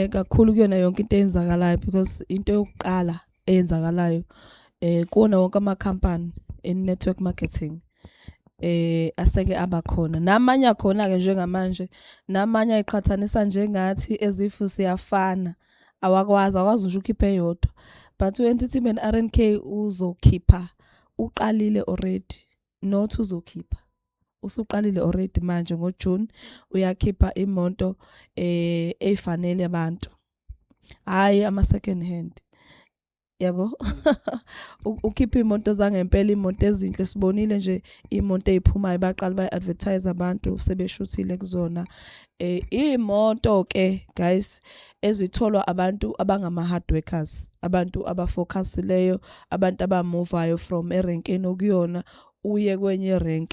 kakhulu kuyona yonke into eyenzakalayo, because into yokuqala eyenzakalayo kuwona wonke ama company in network marketing aseke abakhona, namanye akhona ke njengamanje, namanye ayiqhathanisa njengathi ezifu siyafana, awakwazi, awakwazi nje ukhipha eyodwa. But u-NTT and RNK uzokhipha, uqalile already, not uzokhipha, usuqalile already manje. NgoJune uyakhipha imoto efanele abantu, hayi ama second hand, yabo. Ukhipha imoto zangempela, imoto ezinhle. Sibonile nje imoto eziphumayo, baqala bay-advertise, abantu sebeshuthile kuzona. Imoto ke guys ezitholwa abantu abangama hard workers, abantu abafocusileyo, abantu abamovayo from erenkeni okuyona uye kwenye rank.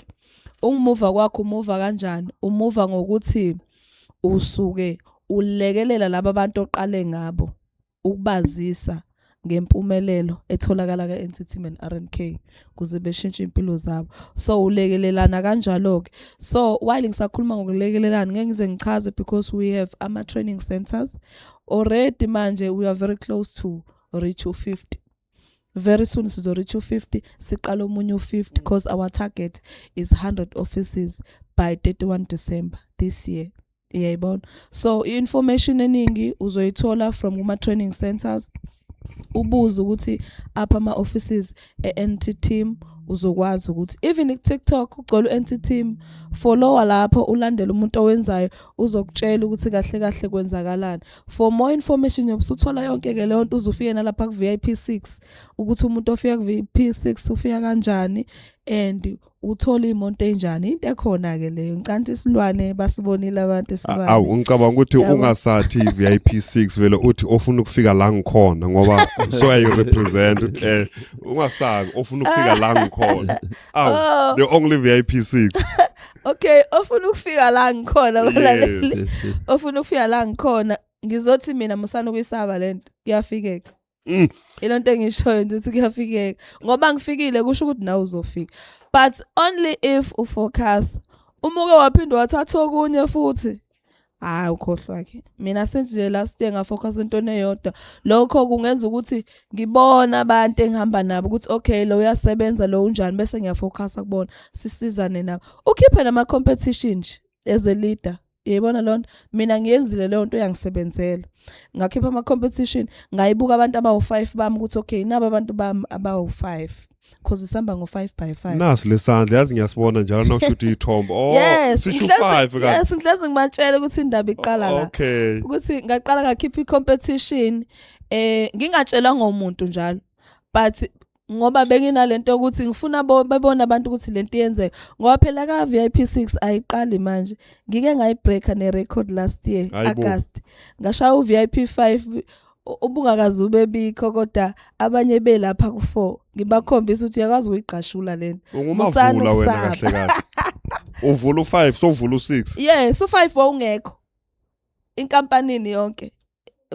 Ukumuva kwakho, umuva kanjani? Umuva ngokuthi usuke ulekelela laba abantu oqale ngabo, ukubazisa ngempumelelo etholakala ka-NTT and RNK ukuze beshintshe impilo zabo. So ulekelelana kanjalo ke. So while ngisakhuluma ngokulekelelana, ngeke ngize ngichaze because we have ama training centers already. Manje we are very close to reach u50. Very soon sizo reach u50, siqala omunye u50, because our target is 100 offices by 31 December this year, uyayibona. So i-information eningi uzoyithola from kuma training centers, ubuze ukuthi apha ama offices e-NT team. Uzokwazi ukuthi even ku-TikTok ugcwele u-NT team, follower lapho, ulandele umuntu owenzayo, uzokutshela ukuthi kahle kahle kwenzakalani. For more information, yobusuthola yonke ke leyo nto, uzufike nalapha ku VIP 6, ukuthi umuntu ofika ku VIP 6 ufika kanjani and uthola imoto enjani. Into ekhona ke leyo, ngicanti isilwane basibonile abantu, isilwane. Awu, ngicabanga ukuthi Yabo. Ungasathi VIP 6, vele uthi ofuna ukufika la ngikhona, ngoba so ayi represent, ungasabi ofuna ukufika la ngikhona. Awu, Oh. the only VIP 6. Okay, ofuna ukufika la ngikhona, balaleli, ofuna ukufika la ngikhona, ngizothi mina musana ukuyisaba lento, kuyafikeka. Ilonto engishoyo nje ukuthi kuyafikeka, ngoba ngifikile kusho ukuthi nawe uzofika, but only if ufocus. Uma uke waphinde wathatha okunye futhi, hayi, ukhohlwa ke. Mina since nje last year ngafocus entweni eyodwa. Lokho kungenza ukuthi ngibone abantu engihamba nabo ukuthi okay, lo uyasebenza, lo unjani, bese ngiyafocus kubona, sisizane nabo. Ukhiphe nama competition nje as a leader, uyayibona leyo nto. Mina ngiyenzile leyo nto, yangisebenzela. Ngakhipha ama competition, ngayibuka abantu abawu5 bami ukuthi okay, naba abantu bami abawu5, cause isihamba ngo5 by 5. Nasi lesandla, yazi ngiyasibona njalo nawushuthi ithombe. Oh, Yes. sisho 5 kanti. Yes, ngihlezi ngibatshela ukuthi indaba iqala la, ukuthi ngaqala ngakhipha i-competition, ngingatshelwa ngomuntu njalo, but ngoba benginalento yokuthi ngifuna bebone abantu ukuthi lento iyenzeka, ngoba phela ka VIP 6 ayiqali manje. Ngike ngayibreaker ne record last year. Hayibo. August ngashaya u VIP 5 ubungakaze ubebikho, kodwa abanye belapha ku4. Ngibakhombisa ukuthi uyakwazi ukuyigqashula lento. Musani Ungumavula wena. ukusaba. Kahle kahle uvula u5, sovula u6. Yes, u5 wawungekho inkampanini yonke.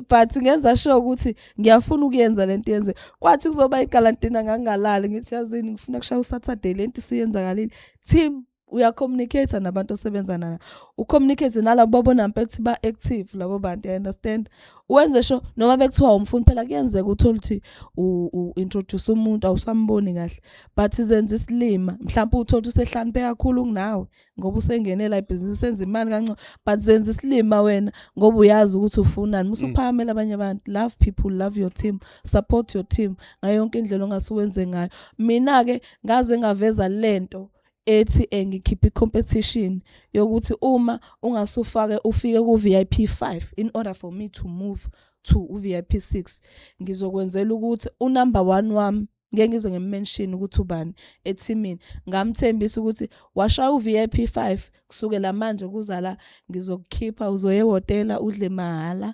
But ngenza sure ukuthi ngiyafuna ukuyenza lento yenze. Kwathi kuzoba igalantina, ngangalali, ngithi yazini, ngifuna kushaya uSaturday, lento isiyenzakalile. Team, uyacommunicate nabantu osebenza nabo, ucommunicate nalabo babona mpethi ba active labo bantu, you understand? Wenze sure noma bekuthiwa umfuni, phela kuyenzeka uthole ukuthi u-introduce umuntu, awusamboni kahle, but zenza isilima. Mhlawumbe uthole ukuthi usehlakaniphe kakhulu kunawe ngoba usengenela ibhizinisi, usenza imali kancane, but zenza isilima wena ngoba uyazi ukuthi ufunani. Musuphakamela abanye abantu. Love people, love your team, support your team ngayo yonke indlela ongasuwenze ngayo. Mina ke ngaze ngaveza lento ethi ngikhipha i-competition yokuthi uma ungasufake ufike ku-VIP 5, in order for me to move to u-VIP 6, ngizokwenzela ukuthi unumber 1 wami, ngeke ngize ngimmention ukuthi ubani ethimini, ngamthembisa ukuthi washaya u-VIP 5, kusukela manje kuzala ngizokukhipha, uzoye ehhotela, udle mahhala,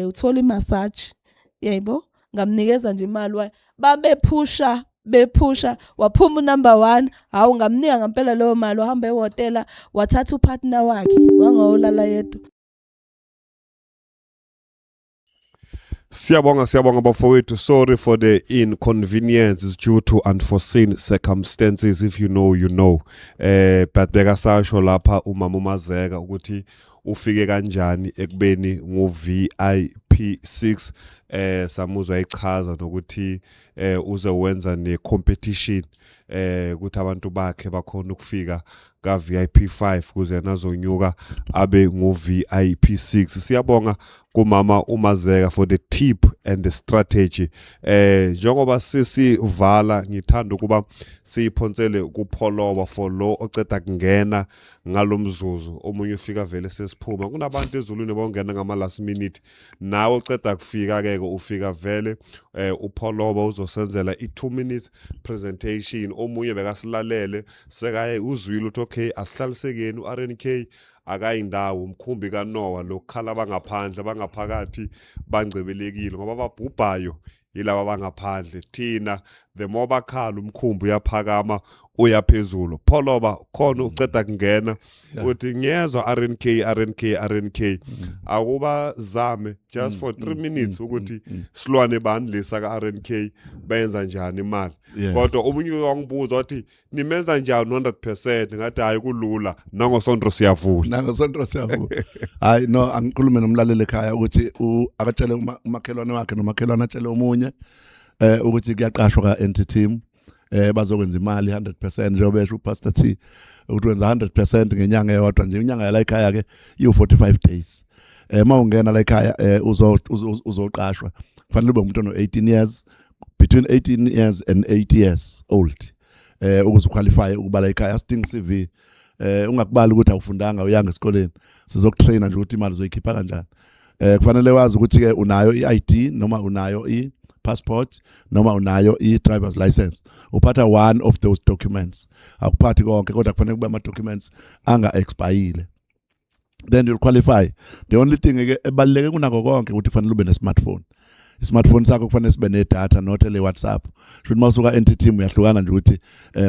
uthola imassage, yebo. Ngamnikeza nje imali, waye babephusha bephusha, waphuma unumber 1. Hawu, ngamnika ngempela leyo mali, wahamba ehhotela, wathatha upartner wakhe, wangawolala yedwa. Siyabonga, siyabonga bafowethu. Sorry for the inconvenience, it's due to unforeseen circumstances. If you know, you know. But bekasasho lapha umama uMazeka ukuthi ufike kanjani ekubeni ngu VIP 6. Samuzwa echaza nokuthi uze wenza ne competition ukuthi abantu bakhe bakhona ukufika ka VIP 5 kuze nazonyuka abe ngu VIP 6. Siyabonga kumama uMazeka for the tip and the strategy. Njengoba sisivala, ngithanda ukuba siyiphonsele kuPholoba for lo oceda kungena ngalomzuzu. Omunye ufika vele sesiphuma, kunabantu ezulwini bongena ngama last minute, nawe uceda kufika ke, ufika vele. UPholoba uzosenzela i2 minutes presentation. Omunye bekasilalele, sekaye uzwile ukuthi okay, asihlalisekeni, uRNK akayindawo, umkhumbi kaNoah lokukhala abangaphandle, abangaphakathi bangcebelekile, ngoba ababhubhayo yilaba abangaphandle. Thina, the more bakhala, umkhumbi uyaphakama, uyaphezulu. Pholoba, khona uceda kungena, uthi ngiyezwa RNK, RNK, RNK, akuba zame just for 3 minutes ukuthi silwane bani lesa ka RNK, benza njani imali? Kodwa omunye wangibuza wathi, "Nimenza njani 100%?" Ngathi, "Hayi, kulula, nangosonto siyavula." Nangosonto siyavula. Hayi no, angikhulume nomlaleli ekhaya ukuthi akatshele umakhelwane wakhe, nomakhelwane atshele omunye ukuthi kuyaqashwa ka NT team, bazokwenza imali 100%, njengoba esho uPastor T ukuthi wenza 100% ngenyanga eyodwa nje. Inyanga yala ekhaya ke iyu 45 days. Mawungena la ekhaya, uzoqashwa, kufanele ube umuntu ono 18 years, between 18 years and 8 years old, ukuze uqualify ukuba la ekhaya. Asidingi CV, ungakubali ukuthi awufundanga, uyanga esikoleni, sizokutraina nje ukuthi imali uzoyikhipha kanjani. Kufanele wazi ukuthi ke unayo iID noma unayo i-passport noma unayo i-driver's license. Uphatha one of those documents, akuphathi konke, kodwa kufanele kube ama documents anga expire, then you'll qualify. The only thing ke ebaluleke kunako konke ukuthi kufanele ube ne-smartphone. I-smartphone sakho kufanele sibe ne-data, not le WhatsApp. Shuthi mawusuka NT team uyahlukana nje ukuthi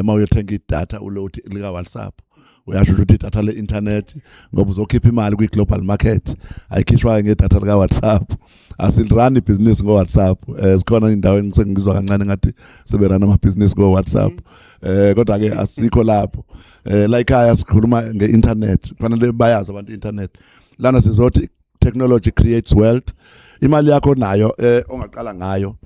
mawuyothenga i-data uload lika WhatsApp, uyasho ukuthi idatha le-internet, ngoba uzokhipha imali kwi-global market, ayikhishwayo ngedatha lika WhatsApp. Asilirun ibhizinisi ngo-WhatsApp. Sikhona indawo engisengizwa kancane ngathi seberun amabhizinisi ngo-WhatsApp, kodwa ke asikho lapho. La ekhaya sikhuluma nge-internet, kufanele bayazi abantu i-internet. Lana sizothi technology creates wealth. Imali yakho nayo ongaqala ngayo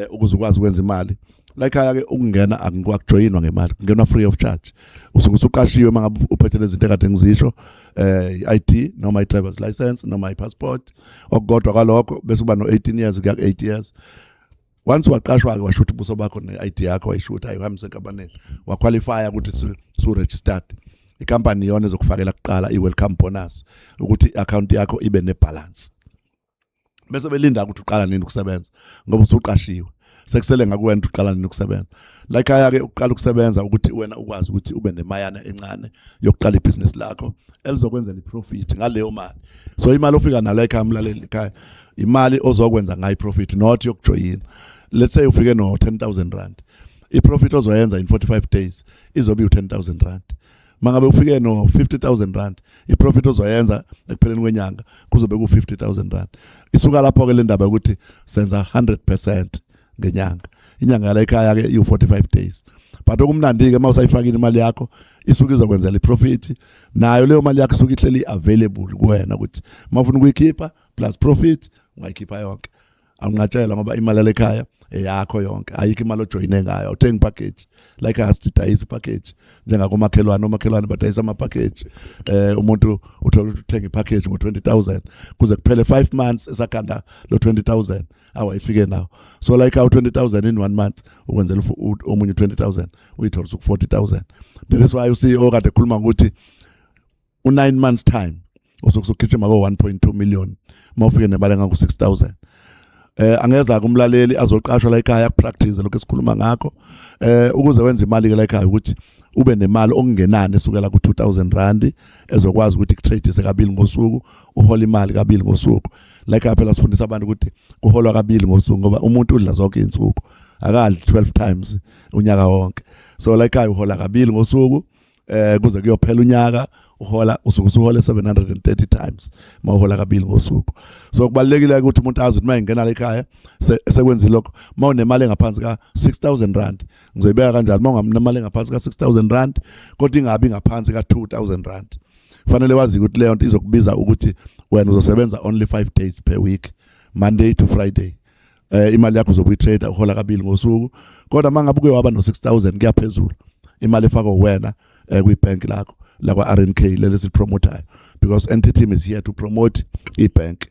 ukuze ukwazi ukwenza imali la ekhaya ke, ukungena akujoyinwa ngemali, kungenwa free of charge. Usuke usuqashiwe mangabe uphethe lezi zinto ekade ngizisho, i-ID noma i-driver's license noma i-passport, okukodwa kwalokho, bese uba no-18 years kuya ku-8 years. Once waqashwa ke, washuthi ubuso bakho ne-ID yakho, wayishuthi, ayihambise enkampanini, waqualify ukuthi su registered. Ikampani iyona ezokufakela kuqala i-welcome bonus ukuthi i-account yakho ibe nebalance, bese belinda ukuthi uqala nini ukusebenza, ngoba usuqashiwe, sekusele ngakuwena ukuthi uqala nini ukusebenza. La ekhaya ke uqala ukusebenza ukuthi wena ukwazi ukuthi ube nemayana encane yokuqala ibhizinisi lakho elizokwenzela iprofit ngaleyo mali. So imali ofika nalo ekhaya, umlaleli ekhaya, imali ozokwenza ngayo iprofit, not yokujoyina. Let's say ufike no 10,000 rand, iprofit ozoyenza in 45 days izobe u10000 rand. Mangabe ufike no 50000 rand, iprofit ozoyenza ekupheleni kwenyanga kuzobe ku 50000 rand. Isuka lapho ke le ndaba ukuthi senza 100% ngenyanga. Inyanga la ekhaya ke iyu 45 days, but okumnandi ke mawusayifakile imali yakho isuke izokwenzela iprofit. Nayo leyo mali yakho isuke ihleli available kuwena ukuthi mawufuna ukuyikhipha plus profit ungayikhipha yonke, awunqatshelwa, ngoba imali yalekhaya eyakho yonke. Ayikho imali ojoyine ngayo, awuthengi package like asidayisa package njengakomakhelwane. Omakhelwane badayisa ama package, umuntu uthola ukuthi uthenga ipackage ngo20000, kuze kuphele 5 months esakhanda lo 20000 awayifike nawo. So like awu 20000 in one month ukwenzela omunye 20000, uyithola usuku 40000. That is why uCEO kade ekhuluma ukuthi u9 months time usukugijima ko 1.2 million mawufike nemali engango 6000. Angeza kumlaleli azoqashwa la ekhaya, practice lokho esikhuluma ngakho. Ukuze wenze imali ke la ekhaya, ukuthi ube nemali okungenani esukela ku 2000 rand ezokwazi ukuthi kutrade kabili ngosuku, uhola imali kabili ngosuku. Like phela sifundisa abantu ukuthi kuholwa kabili ngosuku, ngoba umuntu udla zonke izinsuku, akadli 12 times unyaka wonke. So like uhola kabili ngosuku kuze kuyophela unyaka, uhola usuke usuhole 730 times mawuhola kabili ngosuku. So kubalekile ukuthi umuntu azi ukuthi mayingena la ekhaya sekwenzile lokho. Mawunemali engaphansi ka 6000 rand, ngizoyibeka kanjani, mawungamnemali engaphansi ka 6000 rand kodwa ingabi ngaphansi ka 2000 rand, fanele wazi ukuthi leyo nto izokubiza ukuthi wena uzosebenza only 5 days per week, Monday to Friday. Imali yakho uzobe uyitrade, uhola kabili ngosuku. Kodwa mangabe uke waba no 6000 kuyaphezulu, imali efakwa wena kwibank lakho lakwa RNK leli silipromotayo, because NT team is here to promote ibank.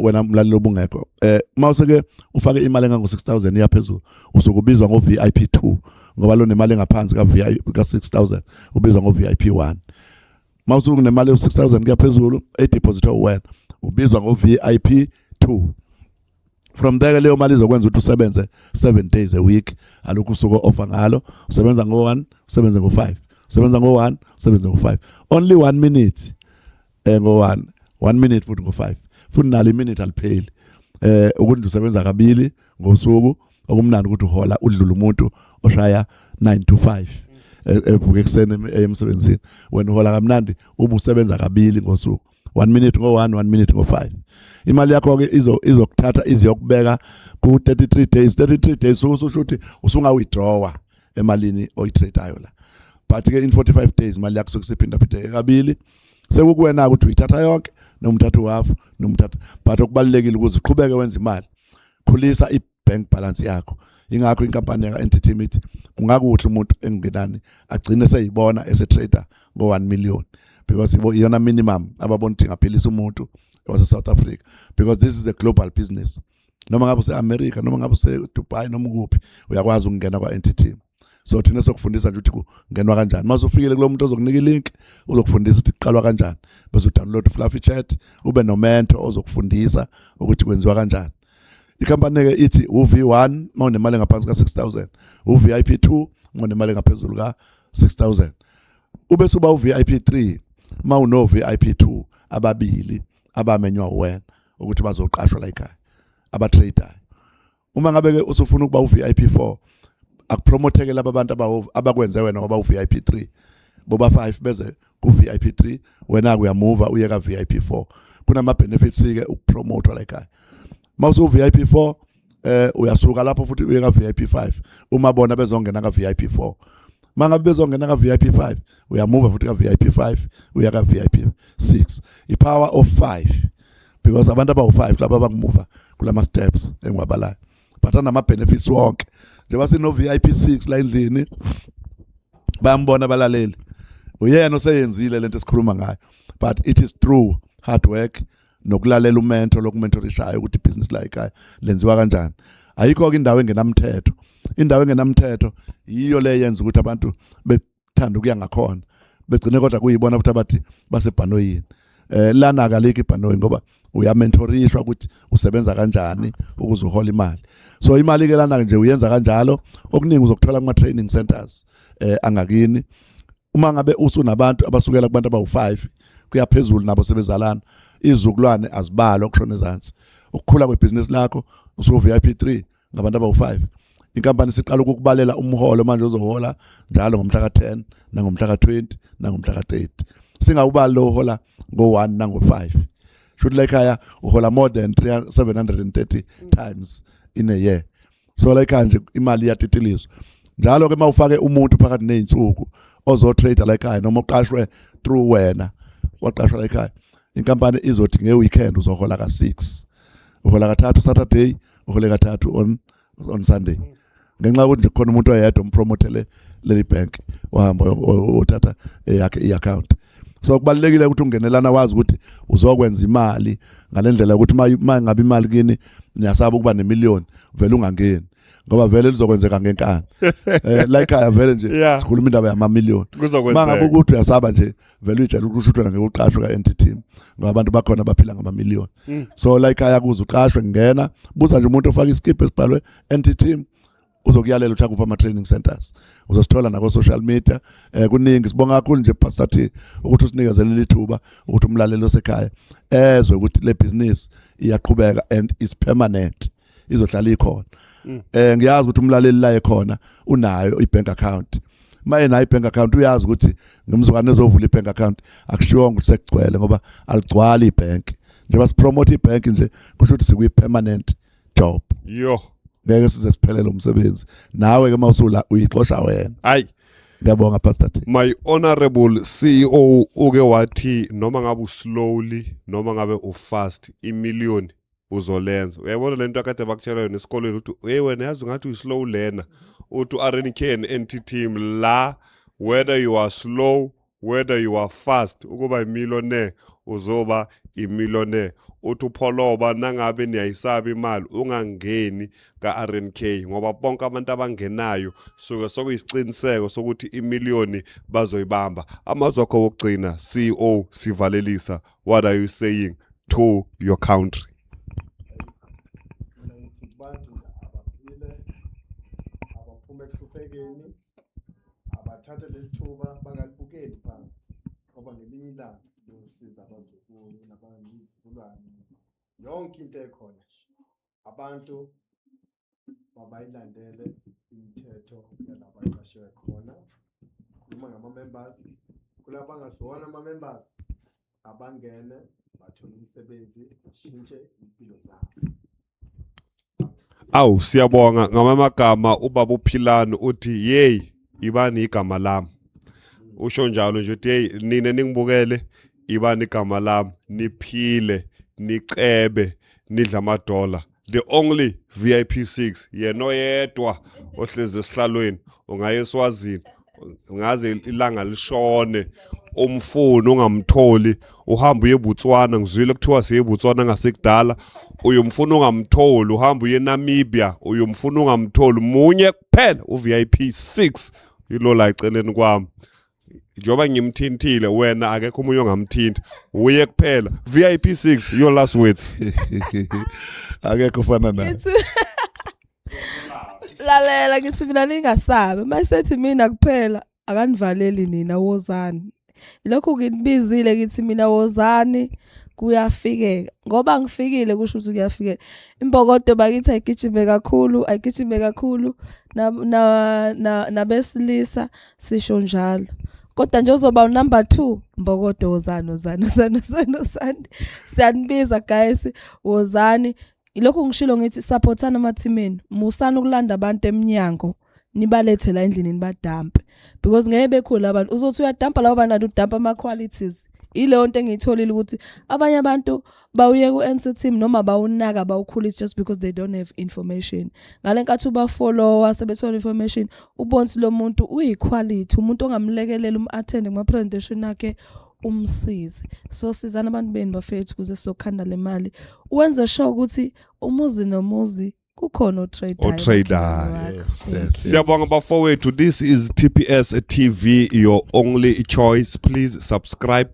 Wena mlaleli obungekho, mawuseke ufake imali engango 6000 iyaphezulu, usuke ubizwa ngo VIP 2, ngoba lo nemali engaphansi ka VIP ka 6000 ubizwa ngo VIP 1. Mawusuke nemali yo 6000 kuyaphezulu edeposit wena, ubizwa ngo VIP 2. From there leyo mali izokwenza ukuthi usebenze 7 days a week. Alokhu usuku offer ngalo, usebenza ngo1, usebenze ngo5, usebenza ngo1, usebenze ngo5, only 1 minute ngo1, 1 minute futhi ngo5, futhi nalo iminute alipheli. Ukuthi usebenza kabili ngosuku, okumnandi ukuthi uhola udlula umuntu oshaya 9 to 5, evuka ekuseni emsebenzini. Wena uhola kamnandi ubusebenza kabili ngosuku, 1 minute ngo1, 1 minute ngo5. Imali yakho ke izokuthatha iziyokubeka ku 33 days. 33 days ususho ukuthi usunga withdrawa emalini oyitradeayo la, but ke in 45 days imali yakho sokusiphinda phinde kabili. Sekukuwena ukuthi uyithatha yonke noma uthatha uhalf noma uthatha, but okubalekile ukuze uqhubeke wenza imali, khulisa i-bank balance yakho. Ingakho inkampani yaka NTT ithi kungakuhle umuntu engenani agcine seyibona ese-trader ngo 1 million, because ibo iyona minimum ababona ukuthi ingaphilisa umuntu wase South Africa, because this is a global business. Noma ngabe use-America, noma ngabe use-Dubai, noma ukuphi, uyakwazi ukungena kwa-NTT. So thina sokufundisa nje ukuthi kungenwa kanjani. Mase ufikile kulo muntu ozokunika ilink, uzokufundisa ukuthi kuqalwa kanjani, bese udownload Fluffy Chat, ube no mentor ozokufundisa ukuthi kwenziwa kanjani. Ikhampani ke ithi uV1 mawunemali ngaphansi ka 6000, uVIP 2 mawunemali ngaphezulu ka 6000, ube suba uVIP 3 mawuno VIP 2 ababili abamenywa wena ukuthi bazoqashwa la ekhaya abatrader. Uma ngabe ke usufuna ukuba uVIP 4, akupromotheke laba bantu abakwenze wena ngoba uVIP 3, boba 5 beze ku VIP 3, wena uyamuva uye ka VIP 4. Kunama benefits ke ukupromote la ekhaya. Mawusu VIP 4, uyasuka lapho futhi uye ka VIP 5 uma bona bezongena ka VIP 4. Mangabe bezongena ka VIP 5, uyamuva futhi ka VIP 5 uya ka VIP 6, i power of 5, because abantu abawu5 laba abakumuva kulama steps engiwabalayo, but anama benefits wonke. Njengoba sino VIP 6 la endlini, bayambona abalaleli, uyena oseyenzile lento esikhuluma ngayo, but it is through hard work nokulalela umentor lokumentorishayo ukuthi ibhizinisi la ekhaya lenziwa kanjani. Ayikho ke indawo engenamthetho. Indawo engenamthetho yiyo le yenza ukuthi abantu bethanda ukuya ngakhona, begcine kodwa kuyibona futhi abathi basebhanoyini. Lana akalikho ibhanoyi, ngoba uyamentorishwa ukuthi usebenza kanjani ukuze uhola imali. So imali ke lana nje uyenza kanjalo. Okuningi uzokuthola kuma training centers angakini. Uma ngabe usunabantu abasukela kubantu abawu5 kuyaphezulu, nabo sebezalana, izizukulwane azibalwa kushona ezansi. Ukukhula kwebhizinisi lakho, usu VIP 3 ngabantu abawu5. Inkampani siqala ukukubalela umholo manje uzohola njalo ngomhla ka10, nangomhla ka20, nangomhla ka30. Singawubali lo hola ngo1 nango5. Shuthi la ekhaya uhola more than 730 times in a year. So la ekhaya nje imali iyatitiliswa njalo ke. Mawufake umuntu phakathi nezinsuku ozo trade la ekhaya noma uqashwe through wena, waqashwa la ekhaya, inkampani izothi nge-weekend uzohola ka-6, uhola kathathu Saturday, uhole kathathu on Sunday, ngenxa yokuthi nje khona umuntu oyedwa umpromotele leli bank, wahamba uthatha eyakhe i-account. So kubalekile ukuthi ungenelana wazi ukuthi uzokwenza imali ngalendlela ukuthi ma ngabe imali kini niyasaba ukuba nemillion, vele ungangeni, ngoba vele lizokwenzeka ngenkani. La ekhaya vele nje sikhuluma indaba yama-million. Kuzokwenzeka. Mangabe ukuthi uyasaba nje, vele uyitshela ukuthi wena ngeke uqashwe ka-NT team, ngoba abantu bakhona baphila ngama-million. So la ekhaya kuze uqashwe, ngena buza nje umuntu ofaka iskipha esibhalwe NT team, uzokuyalela ukuthi akuphi ama-training centers. Uzosithola nako-social media, kuningi. Sibonga kakhulu nje, Pastor T, ukuthi usinikezele lithuba ukuthi umlaleli osekhaya ezwe ukuthi le business iyaqhubeka and is permanent, izohlala ikhona. Ngiyazi ukuthi umlaleli la ekhona unayo i-bank account. Maye nayo i-bank account, uyazi ukuthi ngomzukwane ezovula i-bank account akushiwonga ukuthi sekugcwele, ngoba aligcwali i-bank. Njengoba sipromote i-bank nje, kusho ukuthi sikuyi-permanent job. Yo. Ngeke size siphelele umsebenzi. Nawe ke mawusula uyixosha wena. Ayi. Ngiyabonga, Pastor T. My honorable CEO uke wathi noma ngabe uslowly noma ngabe ufast, imillion uzolenza. Uyayibona lento akade bakutshela yona esikolweni ukuthi hey wena, yazi ngathi uyi-slow learner, uthi u-RNK and NT team la, whether you are slow, whether you are fast, ukuba imillionaire uzoba imillionaire. Uthi upholoba nangabe niyayisaba imali, ungangeni ka-RNK, ngoba bonke abantu abangenayo suke sokuyisiqiniseko sokuthi imiliyoni bazoyibamba. Amazwi akho wokugcina, CEO, sivalelisa, what are you saying to your country? Mina ngithi kubantu nje abaphile, abaphume ekuhluphekeni, abathathe leli thuba, bangalibukeli phansi, ngoba ngelinye ilanga liyosiza abazukulu nabayizukulwane, yonke into ekhona nje. Abantu mabayilandele imithetho yalaba aqashiwe khona. Khuluma ngama-members, kulaba bangasiwona ama-members, abangene bathole umsebenzi, bashintshe impilo zabo. Awu, siyabonga. Ngamagama ubaba uPhilani uthi yey, ibani igama lami. Usho njalo nje uthi hey nina ningibukele, ibani igama lami, niphile, nicebe, nidla amadola. The only VIP 6, yena oyedwa ohlezi esihlalweni. Ungaye eSwazini ngaze ilanga lishone umfuni ungamtholi, uhamba uye eBotswana, ngizwile kuthiwa siye eBotswana ngasekudala, uyomfuna ungamtholi, uhamba uye eNamibia uyomfuna ungamtholi, munye kuphela uVIP 6, yilo la eceleni kwami. Njengoba ngimthintile wena, akekho omunye ongamthinta, uye kuphela. VIP 6, your last words. Akekho ufana naye. Ngithi lalela, ngithi mina ningasabi, mayisethi mina kuphela akanivaleli nina, wozani. Lokhu nginibizile, ngithi mina wozani, kuyafikeka, ngoba ngifikile kusho ukuthi kuyafikeka. Imbokodo bakithi ayigijime kakhulu, ayigijime kakhulu, nabesilisa sisho njalo, kodwa nje uzoba unumber 2. Mbokodo, wozani, wozani, wozani, wozani, wozani, siyanibiza guys, wozani. Ilokhu ngishilo, ngithi supportana amathimeni, musani ukulanda abantu eminyango nibalethe la endlini nibadampe, because ngeke bekhulu abantu. Uzothi uyadampa labo bantu, udampa ama qualities. Ileyo nto engiyitholile ukuthi abanye abantu bawuye ku-NC team noma bawunaka bawukhulisa just because they don't have information. Ngale nkathi ubafollowa, sebethola information, ubona ukuthi lo muntu uyi-quality, umuntu ongamlekelela, um-attend kuma-presentation akhe, umsize. So sizana abantu benu bafethu ukuze sizokhanda le mali. Wenze sure ukuthi umuzi nomuzi kukhona otrader. Otrader. Yes. Siyabonga bafowethu. This is TPS TV, your only choice. Please subscribe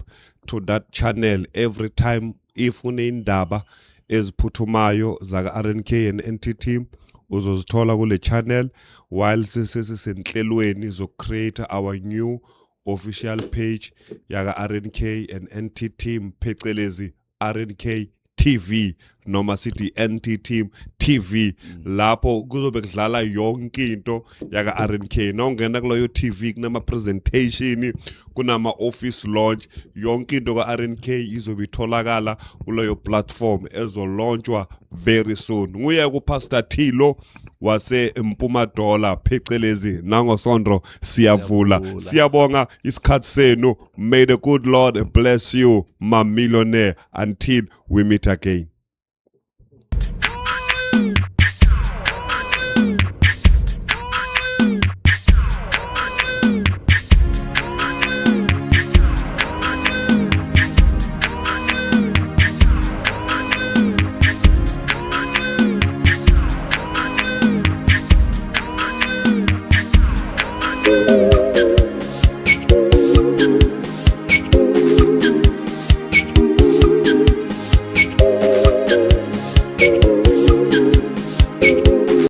to that channel. Every time if uneyindaba eziphuthumayo zaka RNK and NTT, uzozithola kule channel while sisenhlelweni zokucreate our new official page yaka RNK and NT team, phecelezi RNK TV. Noma sithi NT Team TV, lapho kuzobe kudlala yonke into yaka RNK. Nawungena kuloyo TV kunama presentation, kunama office launch, yonke into ka RNK izobe itholakala kuloyo platform ezolaunchwa very soon. Nguye ku Pastor T lo wase Mpumadola, phecelezi nangosondro siyavula. Siyavula. Siyabonga isikhathi senu. May the good Lord bless you, my millionaire, until we meet again.